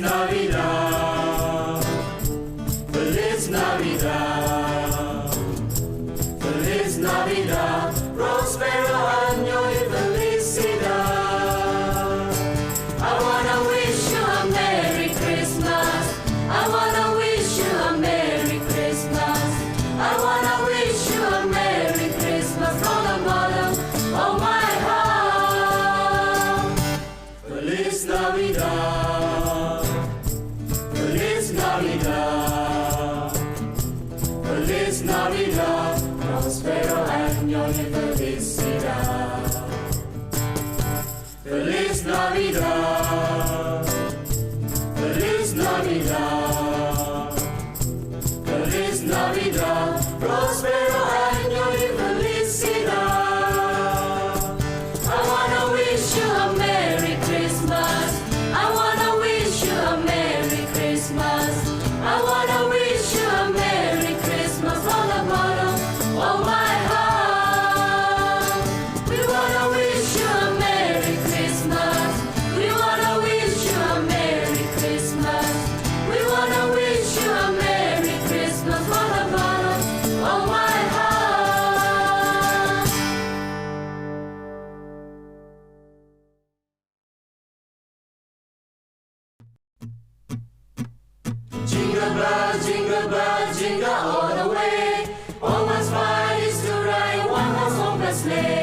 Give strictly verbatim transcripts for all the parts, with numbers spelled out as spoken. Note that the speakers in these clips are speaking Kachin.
Navidad, Feliz Navidad, Feliz Navidad, Prospero Año y Felicidad. I wanna wish you a Merry Christmas. I wanna wish you a Merry Christmas. I wanna wish you a Merry Christmas from the bottom of my heart. Feliz Navidad, Feliz Navidad, Feliz Navidad, Prospero Año y Felicidad. Feliz Navidad, Feliz Navidad, Feliz Navidad, Prospero Año y Felicidad. I wanna wish you a Merry Christmas. I wanna wish you a Merry Christmas. I wanna wish you a Merry Christmas from the bottom of my heart. We wanna wish you a Merry Christmas. We wanna wish you a Merry Christmas. We wanna wish you a Merry Christmas from the bottom of my heart. Jingle bells, jingle bells, jingle all the way. One one's fine is to ride, one horse open sleigh.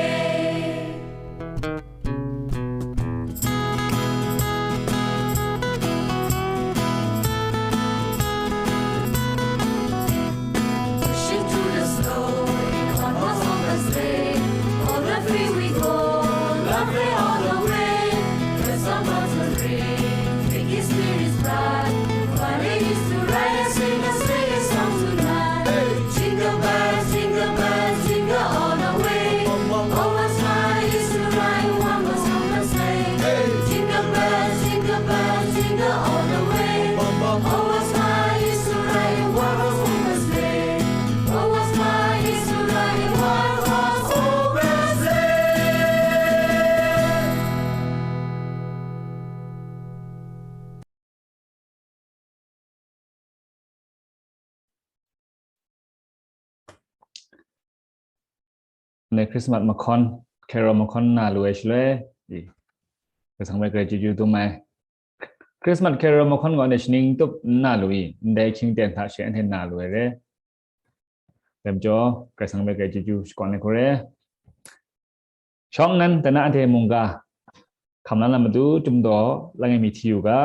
Dashing through the snow in one horse open sleigh. All the three we go, laughing all the way. The summer's a ring, making spirits bright. Fun it is to ride and sing a sleighing song tonight. Jingle bells, jingle bells, jingle all the way. Always fun is to ride in one horse open sleigh. Jingle bells, jingle bells, jingle all the way. Always fun is to ride in one horse open sleigh. Always fun is to ride in one horse open sleigh. Ne Christmas mahkawn, carol mahkawn na lu ai shaloi, i, Karai Kasang hpe grai chyeju dum ai. Christmas carol mahkawn gaw ne shaning tup n na lu i, ndai hkying ten hta she anhte na lu ai re. Dai majaw, Karai Kasang hpe grai chyeju shakawn ai hku re. Shawng nnan, dai na anhte mungga hkam la na matu, Chyum daw langai mi hti u ga.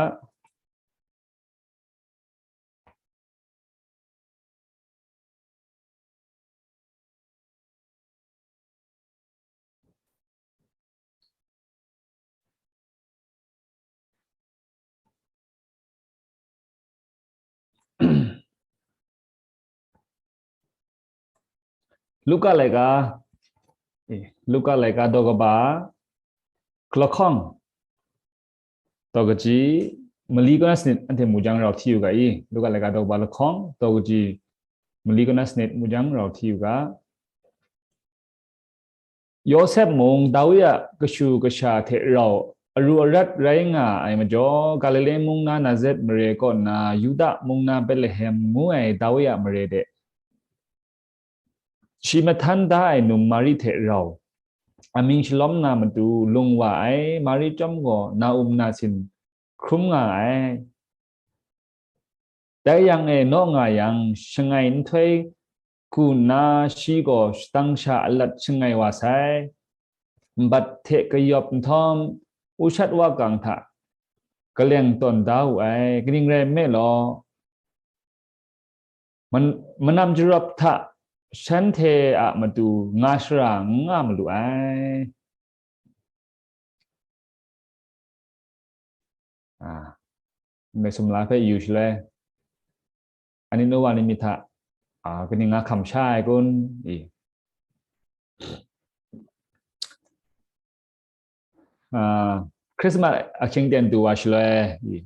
Luka laika, eh, Luka laika daw kaba, lahkawng, daw kaji, mali kaw na sanit anhte mu jang rau hti u ga i, Luka laika daw kaba lahkawng, daw kaji, mali kaw na sanit mu jang rau hti u ga. Yawsep mung Dawi a kashu kasha hte rau aru arat rai nga ai majaw, Galile mung na Nazaret mare kaw nna Yuda mung na Betlehem ngu ai Dawi a mare de, shi mahtan da ai num Mari hte rau, amying shalawm na matu lung wa ai Mari chyawm gaw na-um nasin hkrum nga ai. Dai yang e naw nga yang, shangai nhtoi hku nna shi gaw shadang sha alat shangai wa sai. Nbat hte kayawp nhtawm, ushat wakang hta kaleng tawn da wu ai, kaning rai nme law, man-, manam jarawp hta shanhte a matu nga shara n nga malu ai. A, ndai sumla hpe yu shaloi, ani nu wa ni myit hta, a, kaning nga hkam sha ai kun? I. A, Christmas ahkying ten du wa shaloi, i,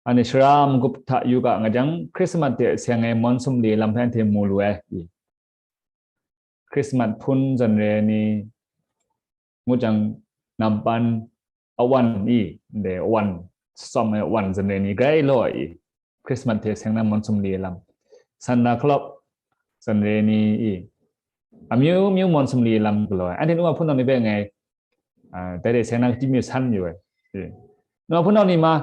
anhte sara magup hta yu ga nga jang, Christmas hte seng ai mawn sumli lam hpe anhte mu lu ai, i. Christmas hpun zawn re ai ni ngu jang, nampan awan i, ndai awan tsawm ai wan zanre ni grai law i, Christmas hte seng na mawn sumli ai lam, Santa Claus zanre ni i, amyu myu mawn sumli ai lam galaw ai. Anhte nu a hpunau ni hpe ngai, ah, dai de seng na timyu san yu ai. I, nu a hpunau ni ma,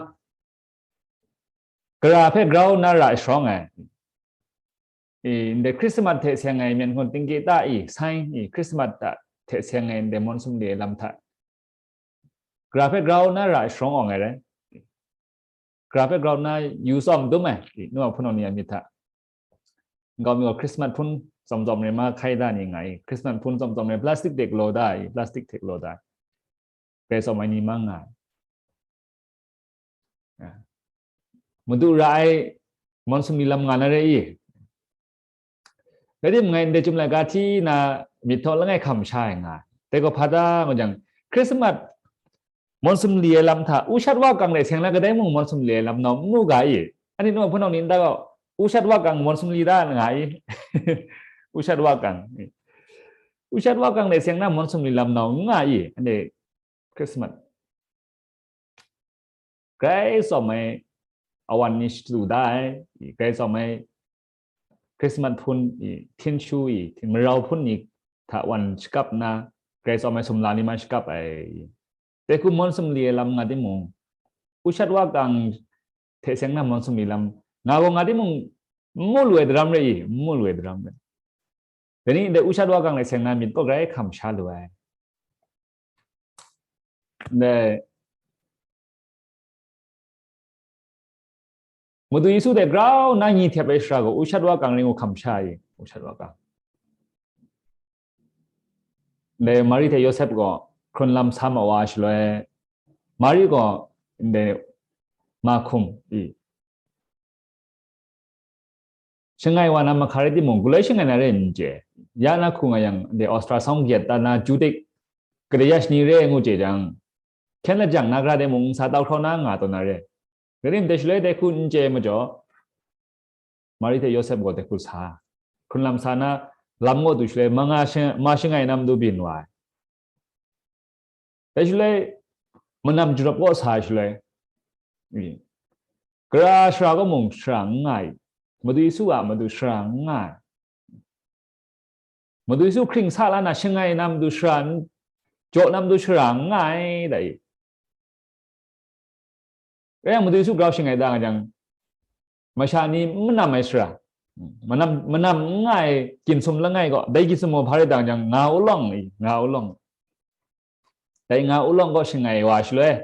gara hpe grau na ra sharawng ai. I, ndai Christmas hte seng ai myen hkun tingkita i, sign i, Christmas ta hte seng ai ndai mawn sumli ai lam hta, gara hpe grau na ra sharawng awng ai rai. Gara hpe grau na yu tsawm dum ai, i, nu a hpunau ni a myit hta. Nkau mi gaw Christmas hpun tsawm tsawm rai ma hkai da ni nga i, Christmas hpun tsawm tsawm rai plastic hte galaw da i, plastic hte galaw da. Grai tsawm ai ni mang nga ai. Madu ra ai mawn sumli lam nga na re i. Rai timung, ngai ndai chyum laika hti na myit htaw langai hkam sha ai nga ai. Dai gaw hpa ta ngu jang, Christmas mawn sumli ai lam hta, u shat wa kang de seng na kadai mung mawn sumli ai lam nau n mu ga i. Anhte nu a hpunau ni nta gaw, u shat wa kang mawn sumli da nga i. U shat wa kang. U shat wa kang de seng na mawn sumli lam nau n nga i. Anhte Christmas grai tsawm ai awan ni shadu da ai, grai tsawm ai Christmas hpun i, htin shu i, htin marau hpun ni hta wan shakap nna, grai tsawm ai sumla ni ma shakap ai. Dai hku mawn sumli ai lam nga timung, u shat wa kang hte seng na mawn sumli lam nga gaw nga timung, n mu lu ai daram rai i, n mu lu ai daram rai. Dai ni ndai u shat wa kang hte seng na myit gaw grai hkam sha lu ai. Ndai Madu Yesu hte grau na nyi htep ai shara gaw, u shat wa kang ring u hkam sha i, u shat wa kang. Ndai Mari hte Yawsep gaw hkrun lam sa ma wa shaloi, Mari gaw ndai mahkum i, shangai wa na mahka rai timung, galoi shangai na re n chye. Ya na hku nga yang, de ultrasound gyet dan na, judik, kade ya shani re ngu chye jang, hkyen lajang na gara de mung n sa tau hkraw na nga taw na re. Rai tim, dai shaloi dai hku n chye majaw, Mari hte Yawsep gaw dai hku sa. Hkrun lam sa na, lam gaw du shaloi, ma nga sha-, ma shangai na matu byin wa ai. Dai shaloi, manam jarawp kaw sa ai shaloi, gara shara kaw mung shara n nga ai, Madu Yesu a matu shara n nga ai. Madu Yesu hkring sa la na shangai na matu shara n, jaw na matu shara n nga ai, da i. Rai yang, Madu Yesu grau shangai da nga jang, masha ni n manam ai shara, manam, manam n nga ai ginsum langai gaw, dai ginsum gaw hpa rai da nga jang, nga ulawng i, nga ulawng. Dai nga ulawng gaw shangai wa shaloi,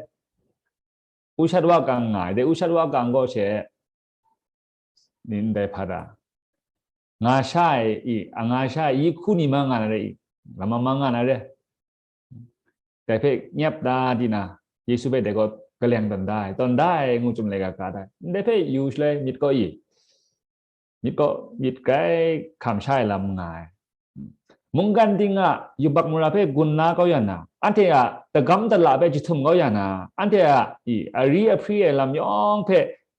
u shat wa kang nga ai, dai u shat wa kang gaw she, ni ndai hpa da, nga sha ai i, a nga sha ai, yi hku ni ma nga na re i, lama ma nga na re. Dai hpe nyap da di na, Yesu hpe dai gaw kaleng tawn da ai, tawn da ai ngu chyum laika ka da ai. Ndai hpe yu shaloi myit gaw i, myit gaw, myit grai hkam sha ai lam nga ai. Mungkan ting a yubak mara hpe gun la kau ya na, anhte a dagam dala hpe jahtum kau ya na, anhte a i, ari ahpri ai lam yawng hpe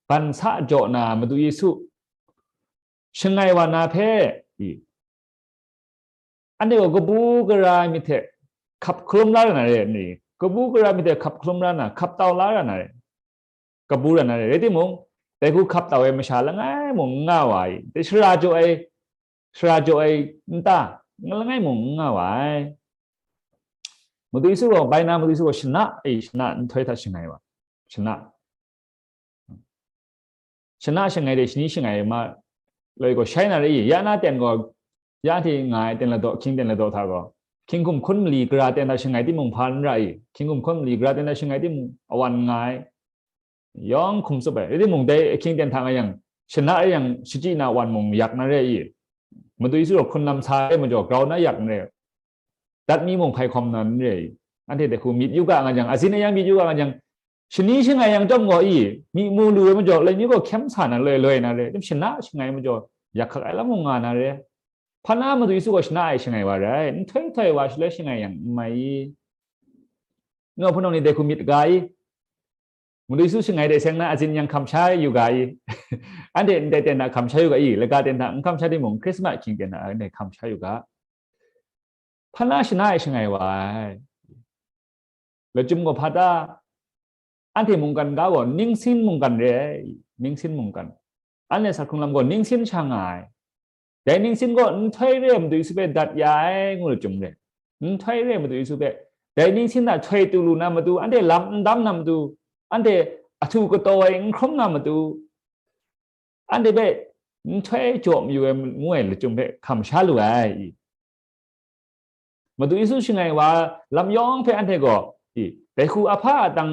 ban sa jaw na Madu Yesu shangai wa na hpe i, anhte gaw kabu gara ai myit hte hkap hkalum la ra na re, ni, kabu gara ai myit hte hkap hkalum la na, hkap tau la ra na re, kabu ra na re. Rai timung, dai hku hkap tau ai masha langai mung n nga wa ai, dai shara jaw ai, shara jaw ai nta langai mung n nga wa ai. Madu Yesu gaw, bai na Madu Yesu gaw shana, e, shana nhtoi hta shangai wa, shana. Shana shangai de, shani shangai ma loi gaw shai na re i, ya na ten gaw, ya hte nga ai ten ladaw, hkying ten ladaw hta gaw, hkying hkum hkun mali gara ten hta shangai timung hpa n ra i, hkying hkum hkun mali gara ten hta shangai timung awan nga ai, yawng hkum tsup ai. Rai timung, dai ahkying ten hta nga yang, shana rai yang, shachyi na wan mung yak na re i, Madu Yesu gaw hkrun lam sa ai majaw, grau na yak n re, dat mi mung hpai hkawm na n re i, anhte dai hku myit yu ga nga jang, azin ayang myit yu ga nga jang, shani shangai yang chyawm gaw i, myi mu lu ai majaw, laimyi gaw hkyem sa na loi loi na re, shana shangai majaw, yak hkak ai lam mung nga na re. Hpa na Madu Yesu gaw shana ai shangai wa rai, nhtoi htoi wa shaloi shangai yang n mai i? Nu a hpunau ni dai hku myit ga i? Madu Yesu shangai de seng na azin yang hkam sha yu ga i? Anhte ndai ten hta hkam sha yu ga i? Laga ten hta n hkam sha timung, Hkrismat hkying ten hta anhte hkam sha yu ga. Hpa na shana ai shangai wa ai? Lachyum gaw hpa ta? anhte mungkan ga gaw ningsin mungkan re ai, ningsin mungkan. Anhte sa hkrung lam gaw ningsin sha nga ai. Dai ningsin gaw nhtoi re ai Madu Yesu hpe dat ya ai ngu lachyum re. Nhtoi re ai Madu Yesu hpe, dai ningsin hta htoi tu lu na matu, anhte lam n dam na matu, anhte ahtu kataw ai n hkrum na matu, anhte hpe nhtoi jaw mayu ai ngu ai lachyum hpe hkam sha lu ai. Madu Yesu shangai wa lam yawng hpe anhte gaw, i, dai hku ahpa a tang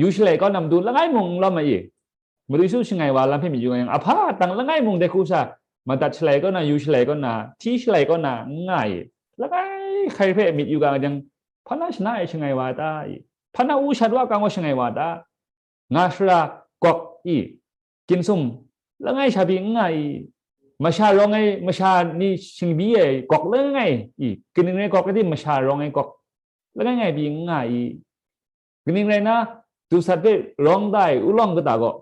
yu shalai kau na matu langai mung n lawm ai i. Madu Yesu shangai wa lam hpe myit yu nga yang, ahpa a tang langai mung dai hku sha madat shalai kau na, yu shalai kau na, hti shalai kau na, n nga i. Langai hkai hpe myit yu ga jang, hpa na shana e shangai wa ta i? Hpa na u shat wa kang gaw shangai wa ta? Nga shara gawk i, ginsum langai sha pyi n nga i, masha rawng ai, masha ni shingbyi ai gawk langai i, kaning rai gawk ai di masha rawng ai gawk langai ngai pyi n nga i, kaning rai na, dusat hpe rawng da ai ulawng kata gaw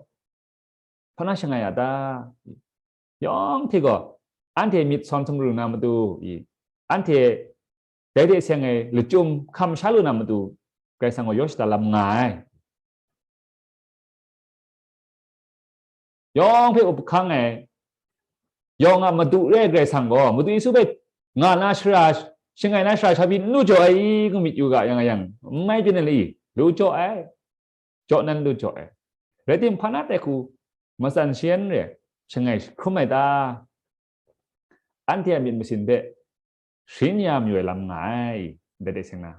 hpa na shangai a ta? Yawng hte gaw, anhte myit sawn sumru na matu i, anhte dai hte seng ai lachyum hkam sha lu na matu, Karai Kasang gaw yaw shada lam nga ai. Yawng hpe up hkang ai, yawng a Madu re ai Karai Kasang gaw, Madu Yesu hpe nga na shara, shangai na shara sha pyi n lu jaw ai i, ngu myit yu ga yang yang, n mai byin ai le i, lu jaw ai, jaw nan lu jaw ai. Rai timung, hpa na dai hku matsan shayan re, shangai hkrum ai ta? Anhte a myit masin hpe sharin ya mayu ai lam nga ai, ndai de seng na.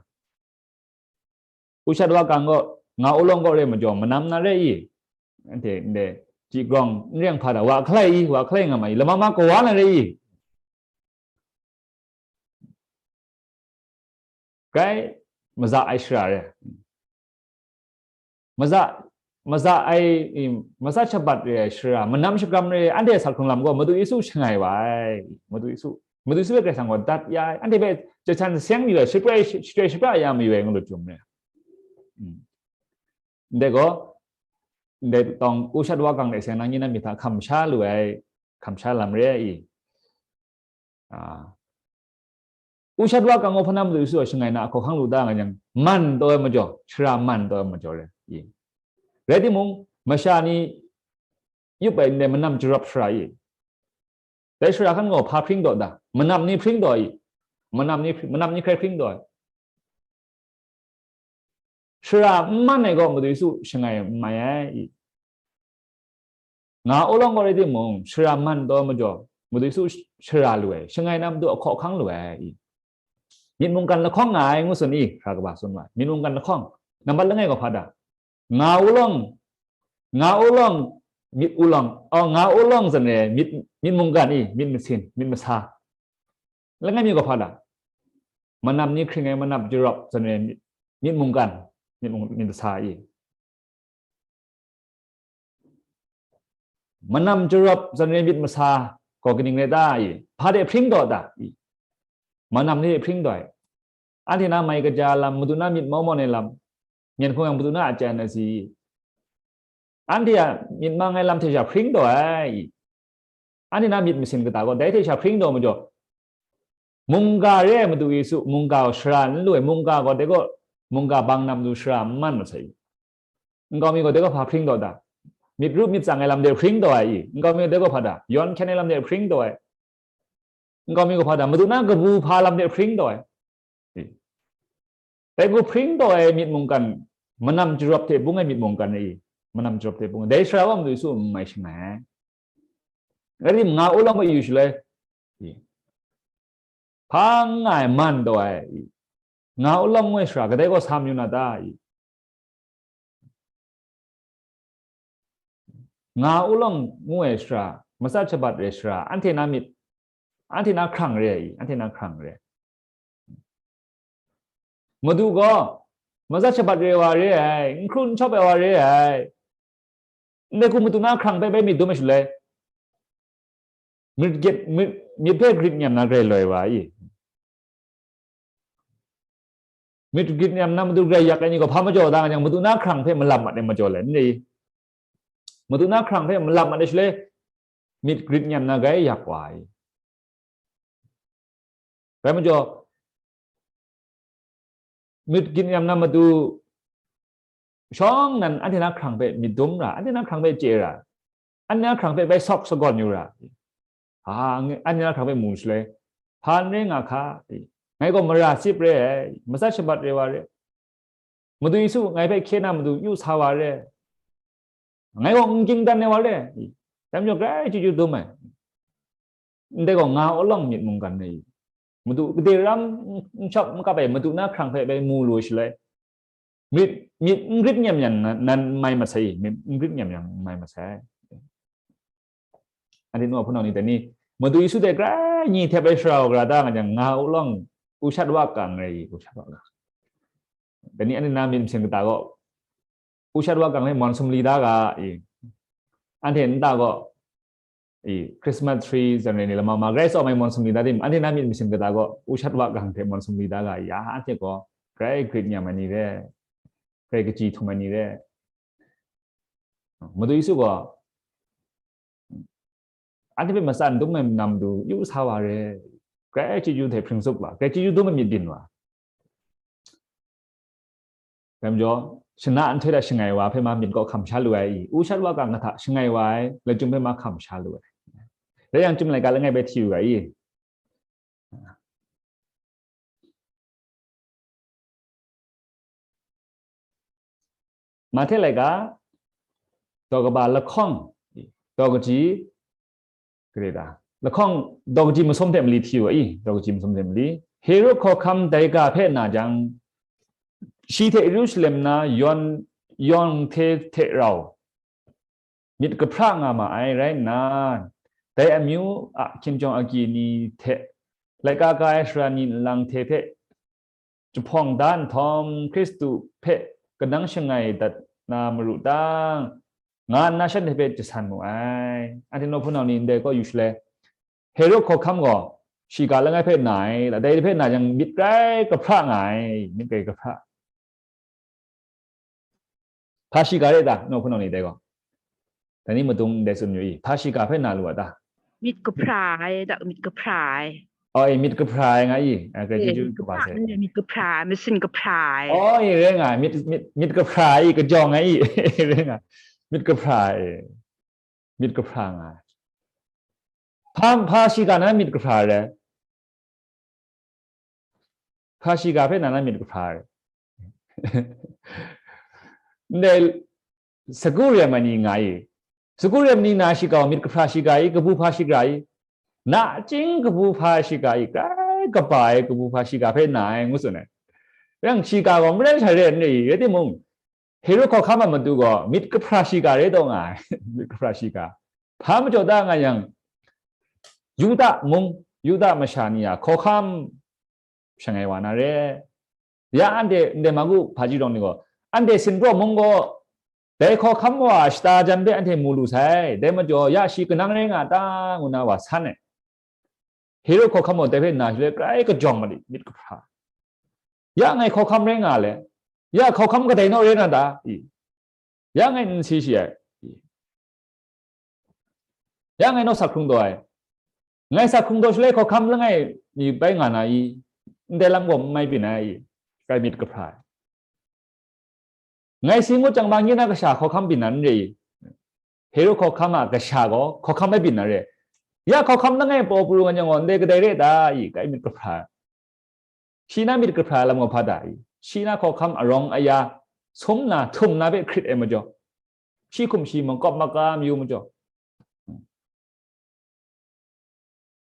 Ushat wa kang gaw, nga ulawng gaw re majaw, manam na re i? Anhte ndai, chyi grawng n reng hpa da, wa hkalai i, wa hkalai nga ma i, lama ma kawa na re i? Grai maza ai shara re. Maza, maza ai, i, maza shabat re ai shara, manam shakram re ai, anhte sa hkrung lam gaw, Madu Yesu shangai wa ai, Madu Yesu. Madu Yesu hpe Karai Kasang gaw dat ya ai, anhte hpe jahchan seng mayu ai, shaprai, shaprai shapra ya mayu ai, ngu lachyum re. Mm. Ndai gaw, ndai tawng, ushat wa kang de seng na, nang myit hta hkam sha lu ai, hkam sha lam re ai i? Ah. Ushat wa kang gaw hpa na Madu Yesu a shangai na ahkau hkang lu da nga yang, man taw ai majaw, shara man taw ai majaw re i. Rai timung, masha ni yup ai ndai manam jarawp shara i. Dai shara hkan gaw hpa hpring taw da? Manam ni hpring taw i. Manam ni, manam ni hkrai hpring taw ai. Shara n man ai gaw Madu Yesu shangai n mai ai i. Nga ulawng gaw rai timung, shara man taw majaw, Madu Yesu shara lu ai, shangai na matu ahkau hkang lu ai i. Myit mungkan lahkawng nga ai ngu tsun i, hkra kaba tsun wa ai. Myit mungkan lahkawng, nambat langai gaw hpa da? Nga ulawng, nga ulawng, myit ulawng, oh, nga ulawng tsan re ai, myit, myit mungkan i, myit masin, myit masa. Langai mi gaw hpa da? Manam ni hkring ai manam jarawp tsan re ai myit, myit mungkan, myit mung-, myit masa i. Manam jarawp tsan re ai myit masa gaw kaning rai ta i? Hpa de hpring taw ta i? Manam ni hpring taw ai. Anhte na mai kaja lam, madu na myit mau mau ai lam, myen hkawng yang madu na a chyan asi. Anhte a myit mang ai lam hte sha hpring taw ai. Anhte na myit masin kata gaw dai hte sha hpring taw majaw, mungga re ai Madu Yesu, mungga gaw shara n lu ai, mungga gaw dai gaw, mungga bang na matu shara n man masai. Nkau mi gaw dai gaw hpa hpring taw ta? Myit rup myit tsang ai lam de hpring taw ai i? Nkau mi gaw dai gaw hpa da? Yawn hkyen ai lam de hpring taw ai. Nkau mi gaw hpa da? Madu na kabu hpa lam de hpring taw ai. I. Dai gaw hpring taw ai myit mungkan, manam jarawp hte bung ai myit mungkan i? Manam jarawp hte bung ai. Dai shara wa Madu Yesu n mai shangai ai. Rai timung, nga ulawng gaw yu shaloi i. Hpa n nga ai man taw ai i. Nga ulawng ngu ai shara, kadai gaw sa mayu na ta i? Nga ulawng ngu ai shara, matsat shabat re ai shara, anhte na myit, anhte na hkrang re ai i, anhte na hkrang re ai. Madu gaw, matsat shabat re wa re ai, n hkru n shawp ai wa re ai. Ndai hku madu na hkrang hpe bai myit dum ai shaloi, myit gyet, myit, myit hpe grit nyam na grai loi wa i? Myit grit nyam na madu grai yak ai ni gaw hpa majaw da nga yang, madu na hkrang hpe malap mat ai majaw lai, n rai i? Madu na hkrang hpe malap mat ai shaloi, myit grit nyam na grai yak wa i? Rai majaw, myit grit nyam na madu shawng nnan anhte na hkrang hpe myit dum ra, anhte na hkrang hpe chye ra, anhte na hkrang hpe bai sawk sagawn yu ra, a, anhte na hkrang hpe mu shaloi, hpa n rai nga hka, ngai gaw mara sip re ai, matsat shabat re wa re, Madu Yesu ngai hpe hkye na madu yu sa wa re, ngai gaw n ging dan ai wa re, dai majaw grai chyeju dum ai. Ndai gaw nga awlang myit mungkan ai, madu gade ram n shap n kap ai madu na hkrang hpe bai mu lu shaloi, myit, myit n grit nyam yang nan mai masai, myit n grit nyam yang mai masai. Anhte nu a hpunau ni dai ni, Madu Yesu dai grai nyi hte bai shara u gara ta nga jang, nga u lawng, u shat wa kang rai i, u shat wa kang. Dai ni anhte na myit masin kata gaw, u shat wa kang hte mawn sumli da ga i, anhte nta gaw, i, Christmas tree zawn rai ni lama ma grai tsawm ai mawn sumli da tim, anhte na myit masin kata gaw, u shat wa kang hte mawn sumli da ga i, ya, anhte gaw, grai grit nyam ai ni re, grai kaji htum ai ni re. Madu Yesu gaw, anhte hpe matsan dum ai nam du yu sa wa re, grai chyeju hte hpring tsup wa, grai chyeju dum ai myit byin wa. Dai majaw, shana nhtoi hta shangai wa hpe ma myit gaw hkam sha lu ai i, u shat wa kang hta shangai wa ai lachyum hpe ma hkam sha lu ai. Rai yang, Chyum laika langai bai hti u ga i. Mahte laika, daw kaba lahkawng, daw kaji, gre da, lahkawng daw kaji masum hte mali hti u ga i, daw kaji masum hte mali. Herod hkawhkam dai ga hpe na jang, shi hte Yerusalem na yawn, yawng hte hte rau, myit kahpra nga ma ai rai nna, dai amyu a hkinjawng agyi ni hte laika ka ai sara ni nlang hte hpe jahpawng da nhtawm, Hkristu hpe kanang shangai dat na maru ta, nga nna shanhte hpe jasan mu ai. Anhte nawhpun nau ni ndai kaw yu shaloi, Herod hkawhkam gaw shiga langai hpe na ai, dai hpe na jang myit grai kahpra nga ai, myit grai kahpra. Hpa shiga re ta, nawhpun nau ni dai gaw? Dai ni madung ndai tsun yu i, hpa shiga hpe na lu a ta? Myit kahpra ai, da, myit kahpra ai. Oh, e, myit kahpra ai nga i, a, grai chyeju kaba sai. Myit kahpra ai, masin kahpra ai. Oh, e, re nga, myit, myit, myit kahpra ai, kajawng nga i, re nga, myit kahpra ai, myit kahpra nga ai. Hpa, hpa shiga na myit kahpra ai? Hpa shiga hpe na na myit kahpra ai? Ndai sagu rem ai ni nga i, sagu rem ni na shiga myit kahpra shiga i, kabu hpa shiga i, nachying kabu hpa shiga i, grai kaba ai kabu hpa shiga hpe na ai ngu tsun ai. Yang shiga gaw marai sha re n re i, rai timung, Herod hkawhkam a matu gaw myit kahpra shiga re taw nga ai. Myit kahpra shiga. Hpa majaw ta nga yang, Yuda mung, Yuda masha ni a hkawhkam shangai wa na re. Ya anhte ndai Magu hpaji rawng ni gaw, anhte Sinpraw mung gaw, dai hkawhkam wa a shata jan hpe anhte mu lu sai, dai majaw ya shi kanang rai nga ta, ngu na wa san ai. Herod hkawhkam gaw dai hpe na shaloi grai kajawng mat i, myit kahpra. Ya ngai hkawhkam rai nga le, ya hkawhkam kadai naw rai na ta i? Ya ngai n si shi ai i? Ya ngai naw sak hkrung taw ai? Ngai sak hkrung taw shaloi hkawhkam langai mi bai nga na i? Ndai lam gaw n mai byin ai i? Grai myit kahpra ai. Ngai si ngut jang ma, nye na kasha hkawhkam byin na n re i? Herod hkawhkam a kasha gaw hkawhkam rai byin na re. Ya hkawhkam langai paw pru nga jang gaw, ndai kadai re ta i? Grai myit kahpra ai. Shi na myit kahpra ai lam gaw hpa ta i? Shi na hkawhkam arawng aya sum na, htum na hpe hkrit ai majaw, shi hkum shi makawp maka mayu majaw,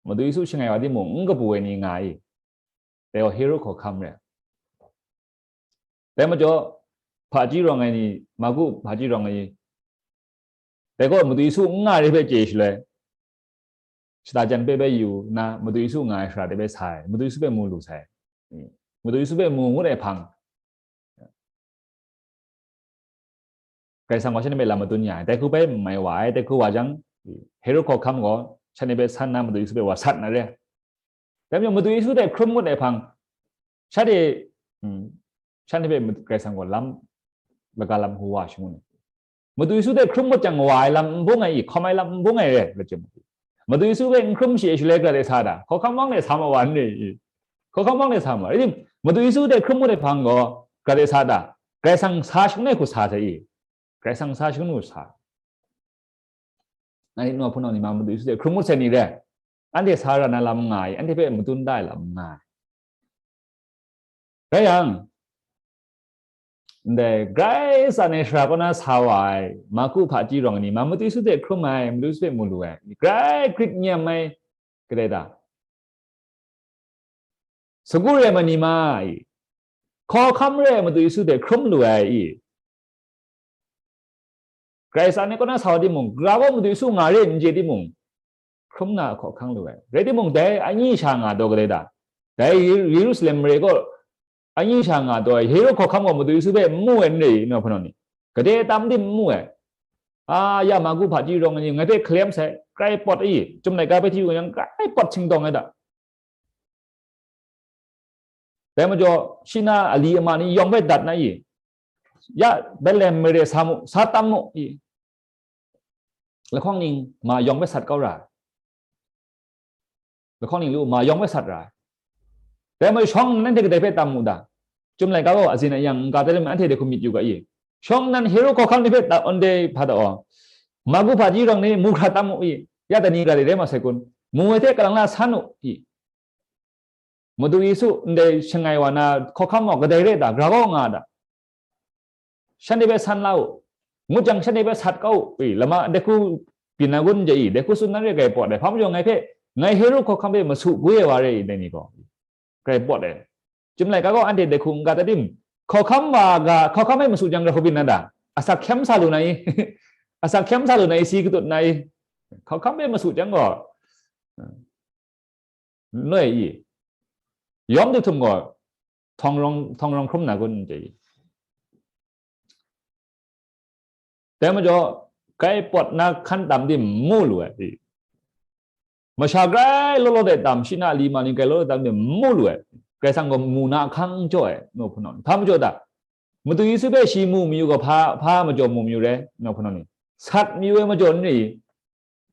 Madu Yesu shangai wa timung, n kabu ai ni nga i, dai gaw Herod hkawhkam re. Dai majaw, hpaji rawng ai ni, Magu hpaji rawng ai ni, dai gaw Madu Yesu n nga re hpe chye shaloi, shata jan hpe bai yu nna, Madu Yesu nga ai sara de bai sa ai, Madu Yesu hpe mu lu sai. Madu Yesu hpe mu ngut ai hpang, Karai Kasang gaw shanhte hpe lam madun ya ai, dai hku bai n mai wa ai, dai hku wa jang, Herod hkawhkam gaw shanhte hpe san nna Madu Yesu hpe wa sat na re. Dai majaw Madu Yesu hte hkrum ngut ai hpang, shanhte, mm, shanhte hpe Karai Kasang gaw lam, laga lam hku wa shangun ai. Madu Yesu hte hkrum ngut jang wa ai lam n bung ai i, hkawm ai lam n bung ai re, lachyum. Madu Yesu hpe n hkrum shi e shaloi, gara de sa ta? Hkawhkam wang de sa ma wa n re i? Hkawhkam wang de sa ma wa. Rai tim, Madu Yesu hte hkrum ngut ai hpang gaw, gara de sa ta? Karai Kasang sa shangun ai hku sa sai i. Karai Kasang sa shangun hku sa. Anhte nau hpunau ni ma Madu Yesu hte hkrum ngut sai ni re. Anhte sa ra na lam nga ai, anhte hpe madun da ai lam nga ai. Rai yang, ndai Karai Kasang e sara kaw na sa wa ai, Marku hpaji rawng ni ma Madu Yesu hte hkrum ai, Madu Yesu hte mu lu ai, grai Grik nyem ai, kadai da? Sagu re ai ma ni ma i, hkawhkam re ai Madu Yesu hte hkrum lu ai i, Karai Kasang e kaw na sa wa timung, gara gaw Madu Yesu nga re n chye timung, hkrum na hkawhkam lu ai. Rai timung, dai a nyi sha nga daw kadai da? Dai Ye-, Yerusalem mare gaw a nyi sha nga daw ai, Herod hkawhkam gaw Madu Yesu hpe n mu ai n rai i, nau hpunau ni? Gade tam tim n mu ai. A, ya Marku hpaji rawng ni ngai hpe hkalem sai, grai pawt ai, Chyum laika hpe hti u yang, grai pawt singdawng ai da. Dai majaw, shi na ali ama ni yawng hpe dat na i, ya Betlehem mare sa mu, sa tam mu i, lahkawng ning ma yawng hpe sat kau ra ai. Lahkawng ning lu, ma yawng hpe sat ra ai. Dai majaw, shawng nnan nanhte kadai hpe tam mu da? Chyum laika gaw azin a yang, n ga tai lam anhte dai hku myit yu ga i. Shawng nnan Herod hkawhkam ni hpe ta, anhte hpa ta aw, Marku hpaji rawng ni mu hkra tam mu i, ya dai ni gara de rai ma sai kun? Mu ai hte kalang la san u i. Madu Yesu ndai shangai wa na hkawhkam gaw kadai re ta? Gara gaw nga ta? Shanhte hpe san la u, ngut jang shanhte hpe sat kau u, i, lama dai hku byin na gun je i, dai hku tsun na re, grai pawt ai. Hpa majaw ngai hpe, ngai Herod hkawhkam hpe masu gwi ai wa re i, dai ni gaw, grai pawt ai. Chyum laika gaw anhte dai hku n ga ta tim? Hkawhkam wa ga, hkawhkam hpe masu jang, gara hku byin na ta? Asak hkyam sa lu na i? Asak hkyam sa lu na i? Si katut na i? Hkawhkam hpe masu jang gaw, noi i, yawm du htum gaw, htawng rawng, htawng rawng hkrum na kun, n chye i. Dai majaw, grai pawt na hkan tam tim n mu lu ai i. Masha grai law law de tam, shi na li ma ni grai law law de tam tim n mu lu ai. Karai Kasang gaw mu na ahkang n jaw ai, nau hpunau ni. Hpa majaw ta? Madu Yesu hpe shi mu mayu gaw hpa, hpa majaw mu mayu re, nau hpunau ni? Sat mayu ai majaw n rai i?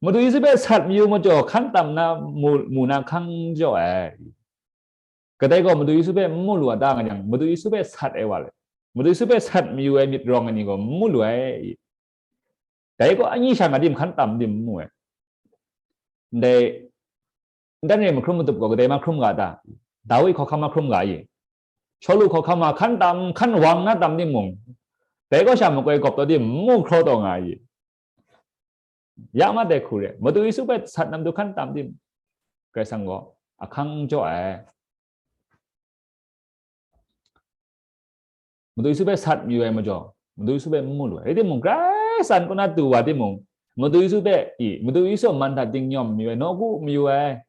Madu Yesu hpe sat mayu majaw hkan tam na mu, mu na hkang jaw ai. Kadai gaw Madu Yesu hpe n mu lu a ta nga yang, Madu Yesu hpe sat ai wa le, Madu Yesu hpe sat mayu ai myit rawng ai ni gaw n mu lu ai. Dai gaw a nyi sha nga tim, hkan tam tim n mu ai. Ndai, ntan re mahkrum matup gaw kadai ma hkrum ga ta? Dawi hkawhkam ma hkrum ga i? Shawlu hkawhkam ma hkan tam, hkan wang na tam timung, dai gaw sha makoi gawp taw tim, n mu hkraw taw nga i. Ya ma dai hku re, Madu Yesu hpe sat na matu hkan tam tim, Karai Kasang gaw ahkang jaw ai. Madu Yesu hpe sat mayu ai majaw, Madu Yesu hpe n mu lu ai. Rai timung, Karai Kasang kaw na du wa timung, Madu Yesu hpe i, Madu Yesu a man hta dingnyawm mayu ai, nawku mayu ai.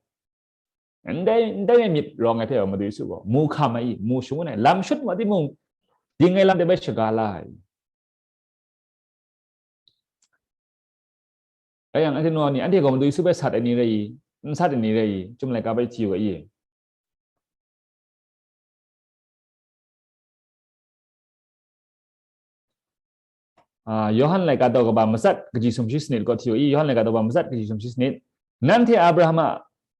Ndai, ndai myit rawng ai hte Madu Yesu gaw mu hkam ai i, mu shangun ai, lam shut wa timung, ding ai lam de bai shaga la ai. Rai yang, anhte nau ni, anhte gaw Madu Yesu hpe sat ai ni rai i, n sat ai ni rai i, Chyum laika bai hti u ga i. Ah, Yawhan laika daw kaba matsat kaji sumshi sanit gaw hti u i, Yawhan laika daw kaba matsat kaji sumshi sanit. Nanhte Abraham a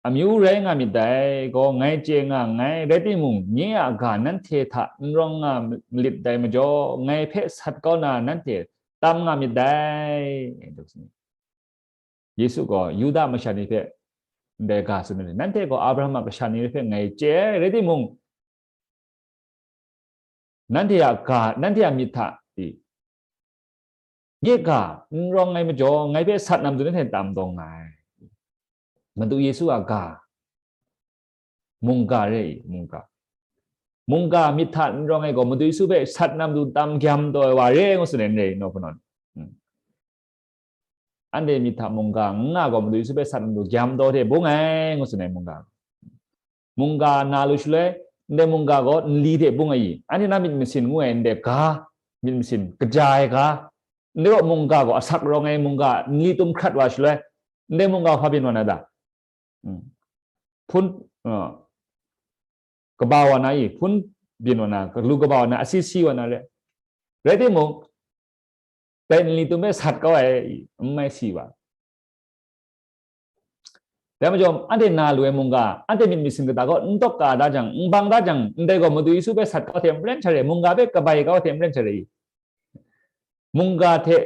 amyu rai nga myit dai gaw, ngai chye nga nngai, rai timung, nye a ga nanhte hta n rawng nga malit dai majaw, ngai hpe sat kau na nanhte tam nga myit dai. Yesu gaw Yuda masha ni hpe ndai ga tsun ai, nanhte gaw Abraham a kasha ni hpe ngai chye ai, rai timung, nanhte a ga, nanhte a myit hta i, nye ga n rawng ai majaw, ngai hpe sat na matu nanhte tam taw nngai. Madu Yesu a ga, mungga re i, mungga. Mungga myit hta n rawng ai gaw, Madu Yesu hpe sat na matu tam gyam taw ai wa re, ngu tsun ai n rai, nau hpunau ni? Hmm. Anhte myit hta mungga n nga gaw, Madu Yesu hpe sat na matu gyam taw hte bung ai, ngu tsun ai, mungga. Mungga na lu shaloi, ndai mungga gaw nli hte bung ai i? Anhte na myit masin ngu ai ndai ga, myit masin, kaja ai ga, ndai gaw mungga gaw asak rawng ai mungga, nli tum hkrat wa shaloi, ndai mungga hpa byin wa na ta? Hmm. Hpun, uh, kaba wa na i, hpun byin wa na, galu kaba wa na, asi si wa na re. Rai timung, dai nli tum hpe sat kau ai i, n mai si wa. Dai majaw, anhte na lu ai mungga, anhte myit masin kata gaw n tawk ka da jang, n bang da jang, ndai gaw Madu Yesu hpe sat kau hte maren sha re, mungga hpe kabai kau hte maren sha re i. Mungga hte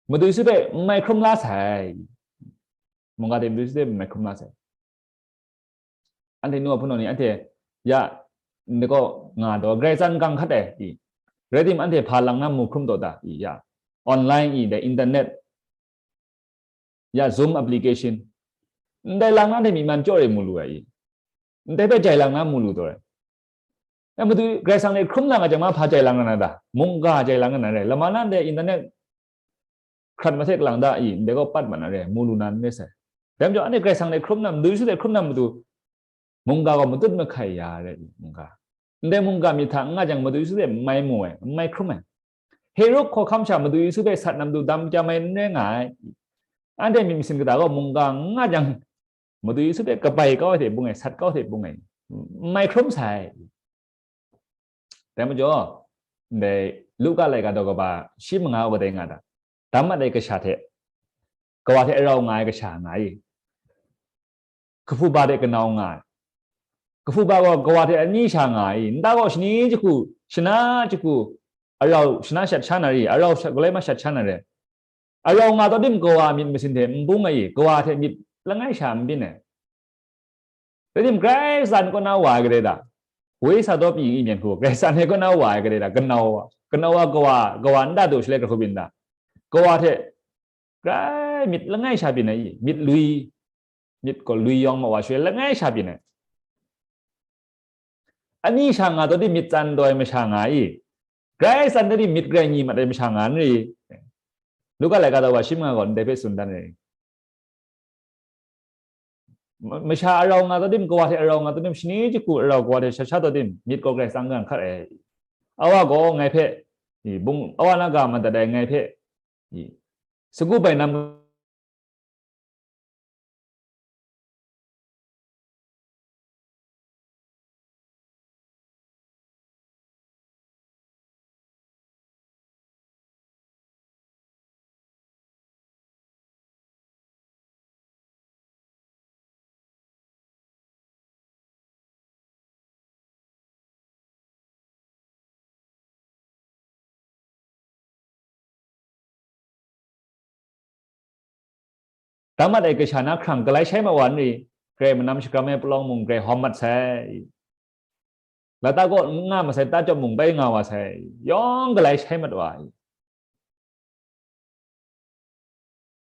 Madu Yesu hpe n mai hkrum la sai. Mungga hte Madu Yesu hpe n mai hkrum la sai. Anhte nu a hpunau ni, anhte ya, ndai gaw nga daw, Karai Kasang gang hkat ai i. Rai tim, anhte hpa lang na mu hkrum taw ta i, ya. Online i, dai internet, ya, Zoom application. Ndai lang na hte myi man chyaw re mu lu ai i. Ndai hpe jai lang na mu lu taw ai. E, Madu Karai Kasang hte hkrum lang ai jang ma, hpa jai lang na na ta? Mungga jai lang na na re. Lama na ndai internet hkrat mahte kalang da i, ndai gaw pat mat na re, mu lu na n re sai. Dai majaw, anhte Karai Kasang hte hkrum na, Madu Yesu hte hkrum na matu, mungga gaw matut mahkai ya re i, mungga. Ndai mungga myit hta n nga jang, Madu Yesu hte n mai mu ai, n mai hkrum ai. Herod hkawhkam sha Madu Yesu hpe sat na matu dam chyam ai n rai nga ai. Anhte myit masin kata gaw mungga n nga jang, Madu Yesu hpe kabai kau ai hte bung ai, sat kau ai hte bung ai, n mai hkrum sai. Dai majaw, ndai Luka laika daw kaba shi manga wa dai nga ta? Dam mat ai kasha hte, kawa hte arau nga ai kasha nga i. Kahpu ba hte kanau nga ai. Kahpu ba gaw kawa hte ani sha nga ai. Nta gaw shani jahku, shana jahku, arau shana shat sha na ri, arau shat galoi ma shat sha na re. Arau nga taw tim, kawa myit masin hte n bung ai i, kawa hte myit langai sha n byin ai. Rai tim, Karai Kasang kaw na wa ai kadai da? Woi sa daw pyi i myen hku, Karai Kasang e kaw na wa ai kadai da? Kanau wa, kanau wa kawa, kawa nta du shaloi kahkrup yin da? Kawa hte grai myit langai sha byin ai i, myit lui, myit gaw lui yawng ma wa shaloi langai sha byin ai. Ani sha nga taw di myit tsan taw ai masha nga i, Karai Kasang taw di myit grai nyi mat ai masha nga n ri? Luka laika daw wa shi manga gaw ndai hpe tsun dan ai. Ma-, masha arau nga taw tim, kawa hte arau nga taw tim, shani jahku arau kawa hte shat sha taw tim, myit gaw Karai Kasang gang hkat ai. Awa gaw ngai hpe, i, bung, awa na ga madat ai ngai hpe, i, sagu bai nam Dam mat ai kasha na hkrang galai shai ma wa n ri, grai manam shakram ai palawng mung grai hawm mat sai. Lata kaw n nga masai, ta chyawm mung bai nga wa sai, yawng galai shai mat wa ai.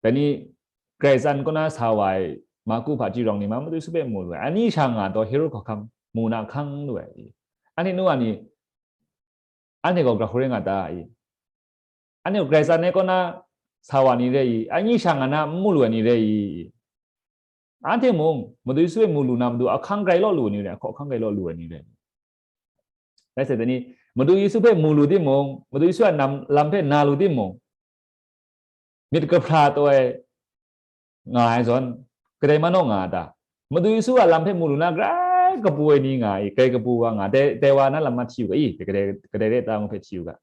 Dai ni, Karai Kasang kaw na sa wa ai Marku hpaji rawng ni ma, Madu Yesu hpe mu lu ai. Ani sha nga taw Herod hkawhkam mu na hkang lu ai. Anhte nu wa ni, anhte gaw grau hkrum ring nga ta i? Anhte gaw Karai Kasang e kaw na sa wa ni re i? Ani sha nga na n mu lu ai ni re i? Anhte mung Madu Yesu e mu lu na matu ahkang grai law lu ai ni re, ahkaw ahkang grai law lu ai ni re. Rai sai, dai ni, Madu Yesu hpe mu lu timung, Madu Yesu a nam, lam hpe na lu timung, myit kahpra taw ai nga ai zawn, kadai manaw nga a ta? Madu Yesu a lam hpe mu lu na grai kapu ai ni nga i, grai kapu wa nga, dai, dai wa na lam ma hti u ga i, kadai, kadai re ta ngu hpe hti u ga.